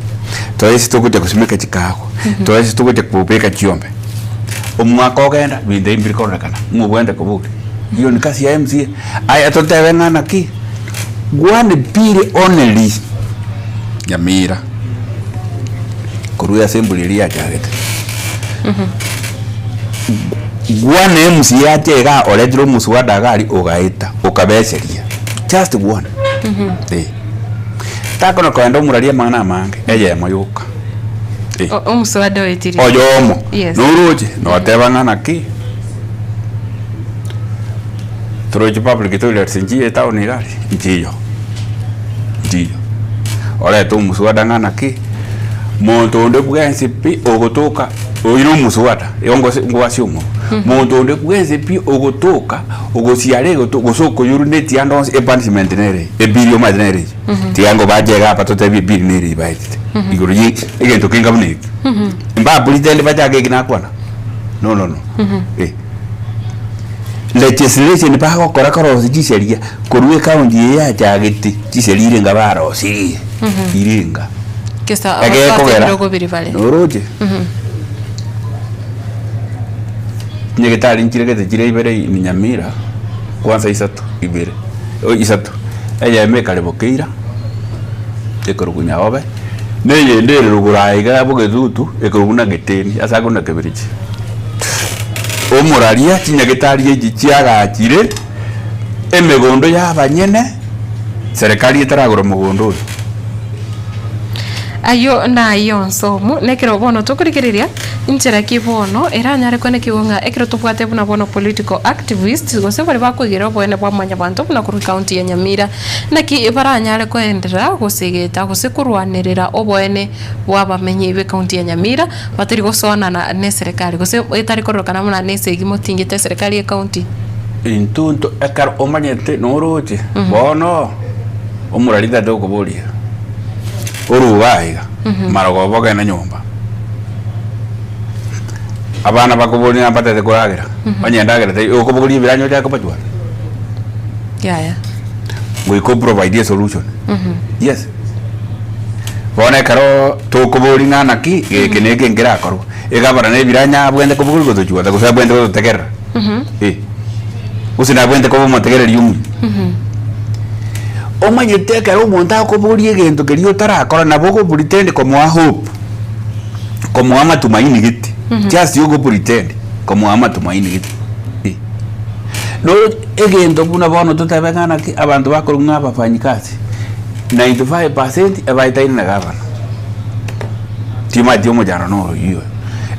toe ase togocha gosimeka chikahawa toe ase togocha kobeka chiombe omwaka ogenda binto ebi mbiri kororekana ng'a obwenerete koboria hiyo ni kazi ya MCA aya totebe ng'a naki one bill only Nyamira korwa eassembly eria yachagete. Gwana MC ache igaa oretire omoswada iga aria ogaeta okabeseria just one eh. Takona koenda omoraria amang'ana amange eyemo yoka eh. Omoswada oetire. Oyomo Yes. noroche noteba ng'a naki toroche public toilets nchiyo etown iga aria nchiyo nchiyo. Orete omoswada ng'a naki monto onde bwensi pi ogotoka. Oyio nomoswada, igo ngose ngwasi omonwa. Monto onde bwensi pi ogotoka, ogosiara egoto gose okoyorwa ne etianda onsi, epunishment nere eye, ebill omanyete nere eye. Tiga ngobache iga aba totebie ebill nere eye baetete, igoro ye egento kenga buna ekio. Mba pretend bachake eki nakwana, no no no, eh. Legislation bagokora korosia chisheria, korwa ecounty eye yachagete, chisheria irenga barosirie, irenga. Kesa Egekogera, abasubati ebirogo biri bare. noroche? Nyagetari nchiregete chire ibere in Nyamira, kwanza isato ibere, o isato, eyemo ekare Bokeira, ekorokwa Nyaobe, na eyende ere rogoro aye iga Bogetutu, ekorokwa buna Geteni, ase akwo na Kebirichi. Omoraria chinyagetari echi chiagachire emegondo ya abanyene, serikali etaragora omogondo oyo. Ayio nayio nsomu, nekero bono tokorigereria inchera ki bono eranyare koenekigwa ng'a ekero tobwate buna bono political activists gose baria bakoigera oboene bwa mwanyabanto buna korwa ecounty ya Nyamira naki baranyare koenderera gosegeta gose korwanerera oboene bw'abamenyi b'ecounty ya Nyamira batari gosoanana neserekari gose etari kororekana buna nesegi motingete eserekari y'ecounty. Intwe nto ekero omanyete noroche bono omorari tari okoboria. Orue aiga, marogoba ogende nyomba. Abana bakoboria ng'a mbatete koragera, onye endagera teiyo, okobogoria ebiranya ochake kobachwara? Yaya. Goika oprovide esolution. Yes. Bono ekero tokoboria ng'a naki, geke na eke nkerakorwa, egavana na ebiranya abwenerete kobogoria gotochwata gose abwenerete gototegerera. Eh. Gose nabwenerete koba omotegereri omuya. Omanyete ekero omonto akoboria egento keria otarakora nabo ogo pretend komoa hope, komoa amatumaini gete, just ogo pretend komoa amatumaini gete eh. No egento buna bono totebe ng'a naki abanto bakorwa ng'a abafanyikazi, 95 percent ebaetaine na gavana, timanyeti omochando noro oyio oyo.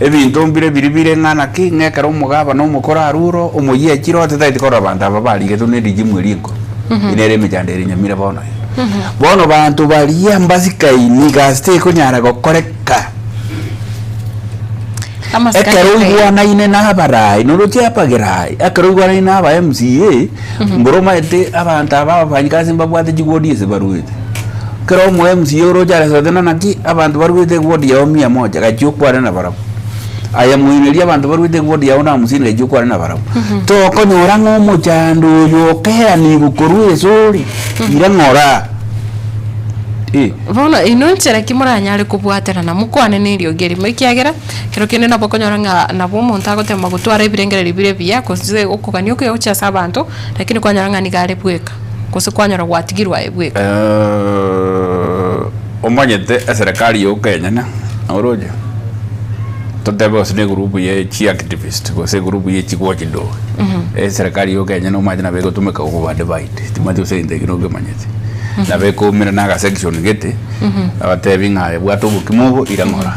Ebinto mbire biria bire ng'a naki, ng'a ekero omogabana omokoro arure, omoyio achire oo, totageti korora abanto aba barigetwe ne rigimu eria enkoro. Eyio nere emechando ere nyamira bono iga. Bono banto baria mbasikaini, egasi tekonyara gokoreka. Amasikani Ekero akaiyo. oigwanaine na abarai, noroche abagirai, ekero oigwanaine na aba MCA, mboro omanyete abanto aba abafanyikazi mbabwate chiwodi ase baruete. Ekero omo MCA oroche aresote na naki, abanto baruete ewodi yao mia moja, gachia okwane nabarabwo. Aye moineria abanto baruete ewodi yao na hamsini gachia okwane nabarabwo. Tokonyora ng'a omochando oyo okeanigwe korwa ase ore, ira ng'ora. Eh. Bono inwe nchera ki moranyare kobwaterana mokwane neriogi erimo? Ekiagera kero kende nabo okonyora ng'a nabo omonto agotema gotwara ebirengererio bire ebiya, gose okogania okuya gochia ase abanto, lakini kwanyora ng'a nigo are bweka, gose kwanyora gwatigirwe aye bweka. Omanyete eserekari ya Kenya oroche totebe gose ne egroup ye chiactivist gose egroup ye chiwatchdog eserekari ya Kenya nomanyete nabo egotumeka koba divide timanyeti gose egento ekio nokemanyete nabo ekoumera na agasection gete abatebi ng'a aye bwata obokima obo ira ng'ora.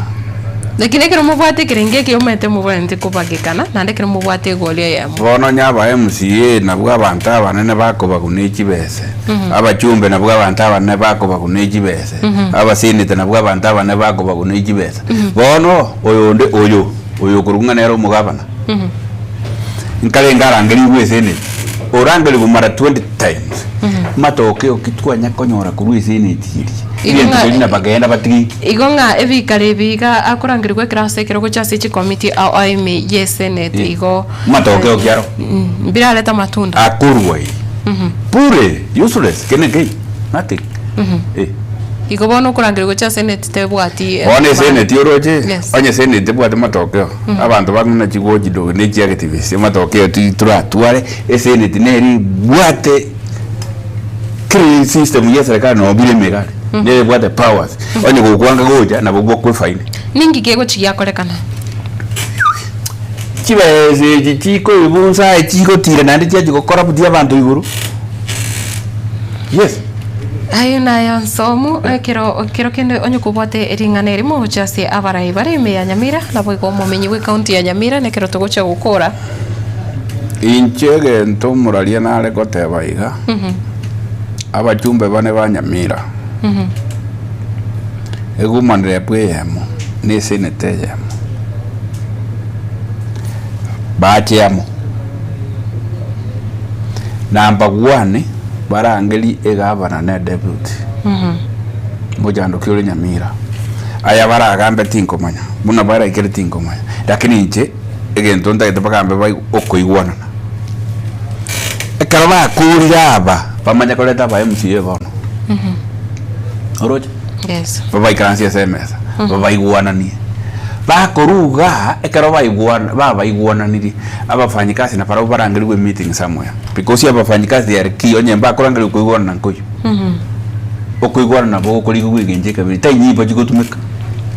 Lakini ekero mobwate ekerengo eke omanyete mobwenerete kobagekana naende ekero mobwate egori eyemo. Bono onye aba MCA nabwo abanto abanene bakobaguna echibese, abachumbe nabwo abanto abanene bakobaguna echibese, abaseneta nabwo abanto abanene bakobaguna echibesa. Bono oyonde oyo, oyo okorokwa ng'a nere omogabana, nkarenge arangerigwe eseneti, orangerigwe mara 20 times, matokeo ki twanya konyora korwa eseneti eria? Igo Egento ng'a keria nabagenda batige. Igo ng'a ebikaro ebi iga akorangerigwa ekero ase ekero gochia ase chikomiti ao ao ime ye senate igo Matokeo ki aro? Mbirarete amatunda. Akorwa eye. Bure, useless, kende nkeiyo, nothing. Eh. Igo bono okorangerigwa gochia senate tebwati Bono eseneti oroche, Yes. onye eseneti tebwati matokeo, abanto bang'ina chigochidogi ne chiactivist, amatokeo ti toratware, eseneti nere ebwate kera esystem ya eserekari nabo bire ime iga aria, nere ebwate powers, onye gokwanga gocha nabo bokwefaini. Ninki kegochi giakorekana? Chibesa echi chikoibunsa aye chigotira naende chiachia gokora buti abanto igoro. Yes. Ayio naye onsomu, ekero ekero kende onye kobwate ring'ana erimo gochia ase abarai bare ime ya Nyamira, naboigo omomenyi bw'ecounty ya Nyamira nekero togochia gokora. Inche egento omoraria nare goteba iga, abachumbe bane ba Nyamira, Ewoman rep eyemo na eseneta eyemo bache amo. Number one barangerie egavana na edeputy mochando ki ore Nyamira. Aya baragambe tinkomanya, buna baraikere tinkomanya, lakini inche egento ntagete bagambe baigwe okoigwanana. Ekero bakorire aba, bamanye koreta aba MCA bono. Oroche? Yes. Babaikaransie ase emesa, babaigwananie. Bakoruga, ekero baigwana babaigwananirie, abafanyikazi na barabwo barangerigwe emeeting somewhere. Because abafanyikazi they are key, onye mbakorangerigwa koigwanana nkoiywo. Okoigwanana nabo gokorigwa gwa engencho ekabere, tari nyimbo chigotumeka,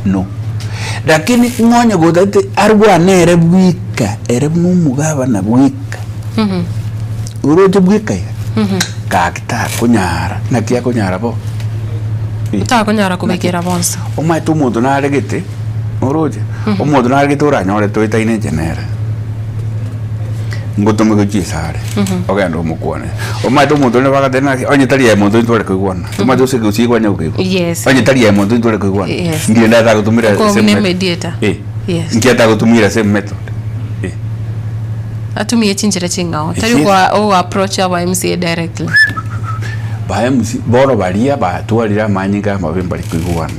no. Lakini ng'a onye gotagete arwane ere bweka, ere buna omogabana bweka, oroche bweka iga, gaki takonyara, naki akonyara bo? Takonyara kobekera bonsi. Omanyete omonto naregete, oroche, omonto naregete oranyore toetaine inche nere, ngotome gochia esare, ogende omokwane. Omanyete omonto onde bagateba naki, onye tari aye monto intware koigwana, omanyete gose gose kwanya gokeigwa. Yes. Onye tari aye monto intware koigwana, Yes. nki rende atagotumera Okobuna same method? emediator. Eh. Yes. Nki atagotumira same method? Eh. Atumie chinchera ching'ao, tari Yes. okoa ogo approach aba MCA directly. Ba MC bono baria batwarire amanyinga amabe mbari koigwana.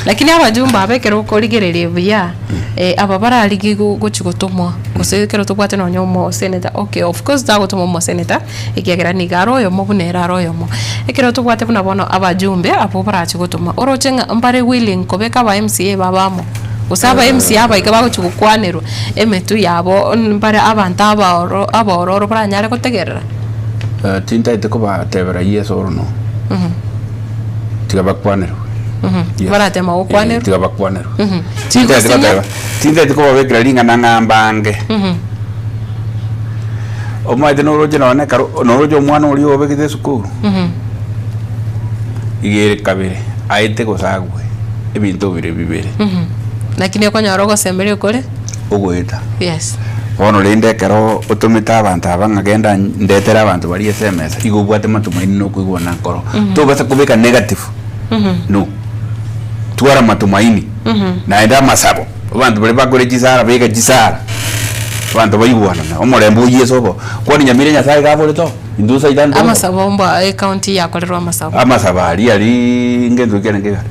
Lakini abajumbe aba ekero okorigereria buya, eh, aba bararigie gochi gotomwa, gose ekero tobwate nonye omo senator, okay of course tagotoma omo senator, ekiagera nigo are oyomo buna ere are oyomo. Ekero tobwate buna bono abajumbe abwo barachi gotoma, oroche ng'a mbare willing kobeka aba MCA babe amo, gose aba MCA aba iga bagochi gokwanerwa emetwe yabo mbare abanto abaoro abaororo baranyare gotegerera? Tintagete kobatebera yes or no. Tiga bakwanerwe. Yes. Baratema gokwanerwa? Eh, tiga bakwanerwe. Chigosinya? Tintagete goteba, tintagete kobabekera ring'ana ng'a mbange. Omanyete noroche nonye ekero, noroche omwana oria obegete esukuru, iga ere kabere, aete gose agwe, ebinto bire bibere. Lakini okonyora ogosemeria okore? Ogoeta. Yes. Bono rende ekero otomete abanto aba ng'a genda ndetere abanto baria ase emesa, igo obwate matumaini na okoigwana nkoro. Tobasa kobeka negative, no. Twara matumaini, naende amasabo, abanto baria bakore chisara beka chisara, abanto baigwanane, omorembe oyie ase obo. Kwani nyamira Nyasaye iga aborete oo, intwe saitani tore oo. Amasabo mbwa ecounty yakorerwa amasabo. Amasabo aria aria ngento ki arenge igare?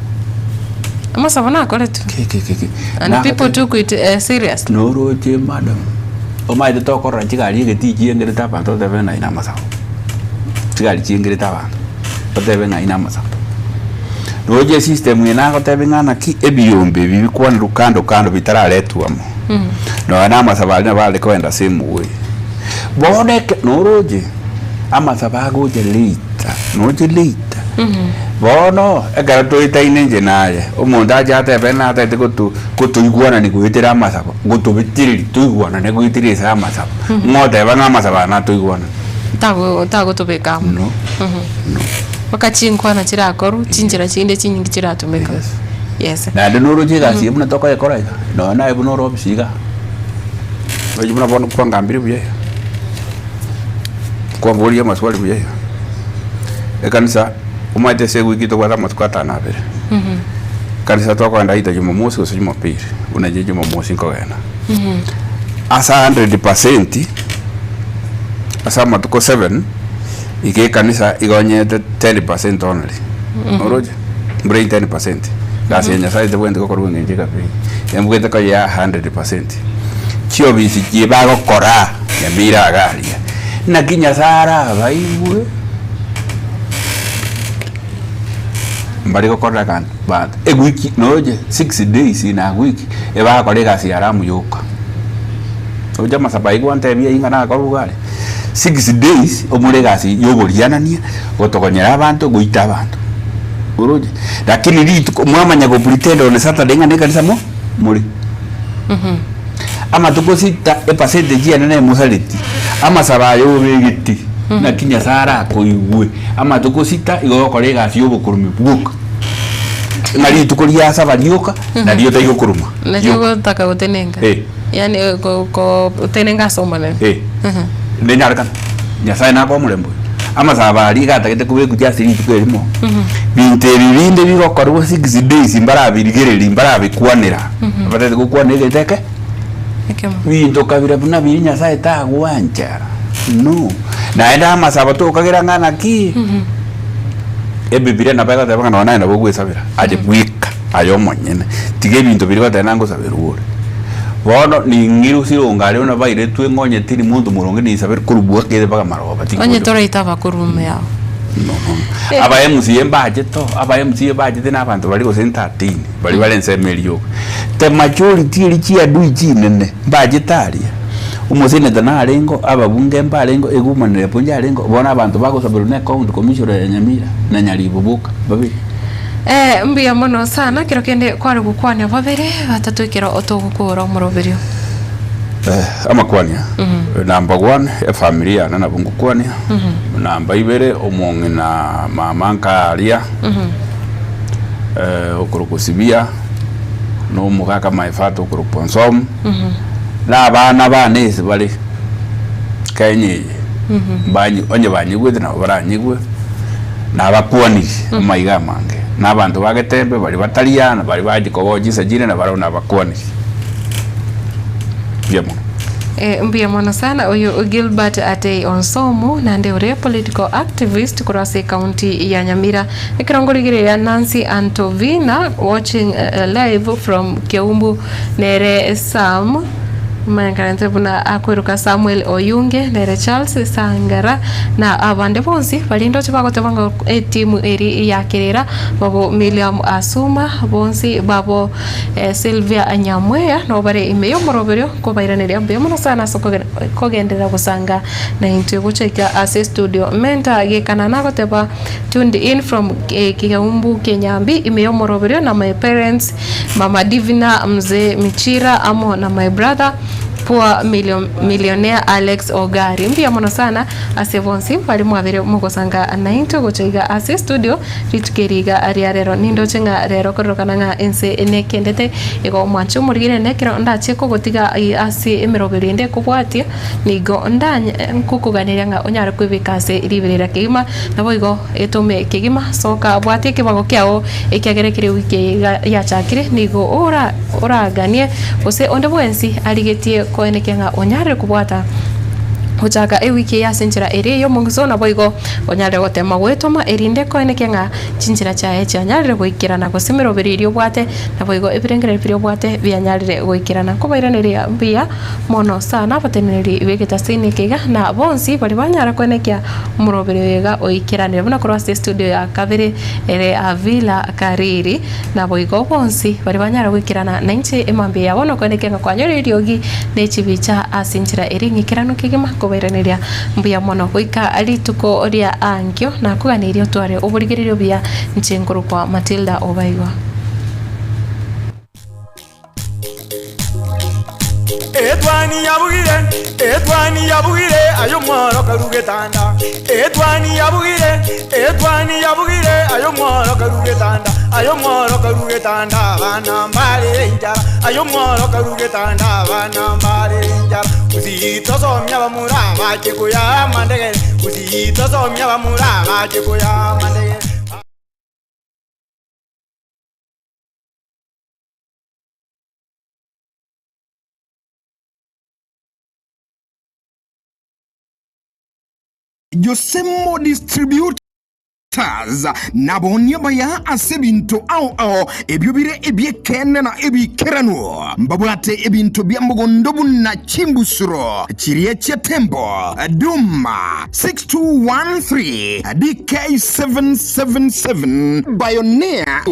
Amasabo nakoretwe. Ki ki ki ki. And people took it serious. Noroche madam, omanyete tokorora chigari egetii chiengerete abanto otebe ng'a aye namasabo. Chigari chiengerete abanto, otebe ng'a aye namasabo. Roche esystem eye nagotebia ng'a naki ebiombe ebi bikwanerwa kando kando bitararetwa amo. Nonya na amasabo aria nabo are kogenda same way. Bono eke noroche, amasabo agocha later, noche later. Bono, ekero toetaine inche na aye, omonto ache atebe ng'a atagete goto gotoigwanani goetera amasabo, gotobetereri toigwanane goetera ase amasabo, ng'o oteba ng'a amasabo aya natoigwanani? Tago tagotobeka amo. No, no. Mpaka chinkwana chirakorwa, chinchera chinde chinyingi chiratumeka. Yes. Yes. Naende noroche egasi eye buna tokoyekora iga, nonya naye buna ore ofisi igaa, roche buna bono kwangambire buya iga, kwamboria amaswali buya iga, ekanisa omanyete ase ewiki tobwate amatuko atano na abere, ekanisa tokogenda either jumamosi gose jumapili, buna inche jumamosi nkogenda, ase 100% ase amatuko seven, iga ekanisa iga onyete 10% only, oroche? Mbura eye 10%, egasi ya Nyasaye tebwenereti gokorwa eng'encho ekabira eye, embwete koyea 100%. Chiofisi chie bagokora nyamira iga aria, naki Nyasaye arabaigwe? Mbare gokorera aganto banto ewiki noche six days in a week ebagokora egasi ya ramu yoka. Oche amasabo ayio gwantebia ayio ng'a nakorwa iga aria, six days omore egasi ya oborianania, gotogonyera abanto, goita abanto, oroche? Lakini rituko mwamanya go pretend on Saturday ng'a na ekanisa mo more. Amatuko sita epercentage yane nemosareti, amasabo aya obegete, naki Nyasaye arakoigwe, amatuko sita igo ogokora egasi ya obokorumi bwoka, ng'a rituko ria saba rioka, nario otari gokoruma, Nario rioka. ogotaka gotenenka. Eh. Yaani ko- ko- gotenenka ase Omonene. Eh. Nenyarekana, Nyasaye nakoe omorembe oyo. Amasabo aria iga atagete kobekwa just rituko erimo, binto ebi binde bigokorwa six days mbarabirigereria, mbarabikwanera, batagete gokwana egento eke, Ekemo. binto kabira buna biria Nyasaye tagwancha, no. Naende amasabo tokagera ng'a naki, Ebibilia nabo egoteba ng'a nonye naye nabo ogwesabera, aye bweka, aye omonyene, tiga ebinto biria goteba nangosabera ore. Bono ning'irusie rongo aria buna bairetwe ng'onye tiri monto moronge ninsabere korwa bwakere mpaka marogoba Onye tingocha. toraita abakorwa ime yao. No, no, no. Aba MCA mbachete oo, aba MCA bachete na abanto baria gose entertain, baria bare ensemo eria yoka. The majority eria chiadui chinene mbachete aria, omoseneta narengo, ababunge mbarengo, ewoman rep ncharengo, bono abanto bagosaberwa na ecounty commissioner ya Nyamira na Nyaribo boka babere. Eh, mbuya mono sana kero kende kware gokwania babere batato ekero togokora omoroberio. Eh, amakwania number one efamiri yane nabo ngokwania namba ibere omong'ina mama nkaria eh, okorokwa Sibia na omogaka my father okorokwa Nsomu na abana bane ase bare Kenya eye mbanyi onye banyigwete nabo baranyigwe. Nabakwanirie amaiga amange, na abanto ba Getembe baria batari aa, na baria bachia koba chinsa chire, na barabwo nabakwanirie. Mbuya mono. Eh, mbuya mono sana oyo Gilbert Atei Onsomu naende ore political activist korwa ase ecounty ya Nyamira ekero nkorigereria Nancy Antovina watching eh, live from Keumbu nere Sam Omonyankarente buna akweruka Samuel Oyunge, nere Charles Sangara, na abande bonsi baria ndoche bagoteba ng'a etimu eria ya Kerera, babo Miriam Asuma, bonsi babo Sylvia Nyamweya nabo bare ime y'omoroberio nkobairaneria mbuya mono sana ase kogenderera gosanga naintwe gocha ase estudio. Mentor Gekana nagoteba tuned in from Kiumbu Kinyambi ime y'omoroberio na my parents Mama Divina, Mzee Michira amo na my brother. Poor Millionaire Alex Ogari. Mbuya mono sana ase bonsi baria mwabere mogosanga naintwe gocha iga ase studio rituko eri iga ria rero. Nindoche ng'a rero kororokana ng'a ense nekendete igo mwanche omorigereri ekero ndache kogotiga ase emeroberio ende ekobwatia nigo ndanye nkokoganeria ng'a onyare kwebeka ase riberera kegima naboigo etome kegima soka bwatia ekebago kiao ekiagera ekero ewiki eye iga yachakire nigo ora oraganie gose onde bwensi arigetie koenekia ng'a onyarire kobwata gochaka ewiki eye ase enchera eria ey'omogiso naboigo onyare gotema gwetoma erinde koenekia ng'a chinchera chiaye chianyarire goikerana gose emeroberi eria obwate naboigo ebirengererio biria obwate bianyarire goikerana. Nkobairaneria mbuya mono sana abateneneri b'egetasini eke iga na bonsi baria banyara koenekia omoroberi oyo iga oikeranire buna korwa ase estudio ya kabere ere Avila Kariri. Naboigo bonsi baria banyara goikerana nainche emambia ya bono koenekia ng'a kwanyora eriogi ne chibicha ase enchera ere eng'ikeranu kegima nkobairaneria mbuya mono goika rituko ria ankio nakoganeirie otware oborigereria obuya inche nkorokwa Matilda Obaigwa. Etwani yabugire, etwani yabugire, aye omworo karu getanda. Etwani yabugire, etwani yabugire, aye omworo karu getanda. Aye omworo karu getanda, abana mbare enchara. Aye omworo karu getanda, abana mbare enchara. Gusii tosomia bamura bache koya amandegere. Gusii tosomia bamura bache koya amandegere. Josemo Distributors nabonia baya ase ebinto ao ao ebio bire ebi'ekeene na ebiikeranu. Mbabwate ebinto bia mogondo buna chimbusuro chiria chia Tembo, Duma 6213, DK777, Bioneer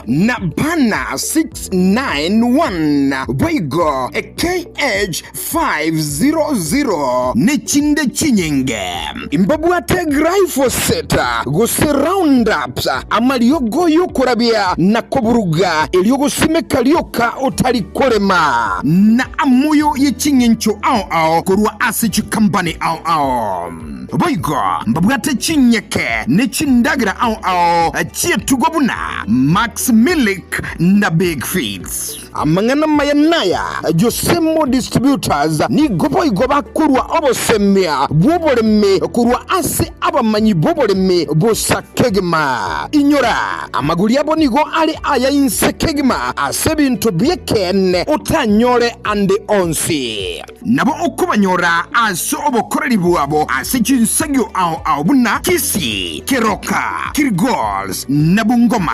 na Bana 691, boigo KH500 ne chinde chinyinge. Mbabwate glyphosate gose Roundup, amariogo y'okorabia na koburuga, erio gosimeka rioka otari korema, na amoyo ye ching'encho ao ao korwa ase chikampani ao ao. Boigo mbabwate chinyeke ne chindagera ao ao chi'etugo buna Max Milk na Big Feeds. Amang'ana amaya naya, Josemo Distributors nigo boigo bakorua obosemia bw'oboremi korwa ase abamanyi b'oboremi bosa kegima. Inyora, amagori abo nigo are aya inse kegima ase ebinto bi'ekeene otanyore ande onsi. Nabo okobanyora ase obokoreri bwabo ase chinsagio ao ao buna Kisii, Keroka, Kilgoris na Bungoma.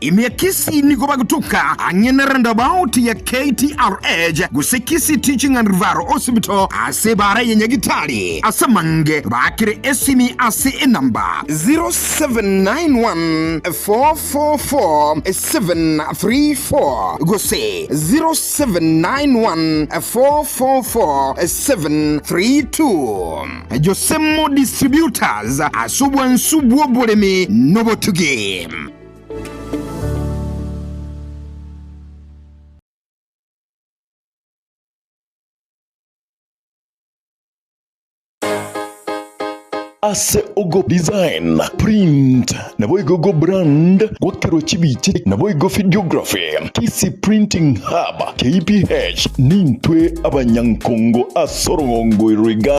Ime ya Kisii nigo bagotoka ang'e na roundabout ya KTRH gose Kisii Teaching and Referral Hospital ase ebara ya Nyagitari. Ase amange baakere esimi ase enamba 0791 444 734 gose 0791 444 732. Josemo Distributors ase obwansu bw'oboremi nobotugi. Ase ogo design, print, naboigo go brand, gwakerwa chibicha naboigo videography, Kisii Printing Hub, KPH, nintwe abanyankongo ase orogongo rw'iga.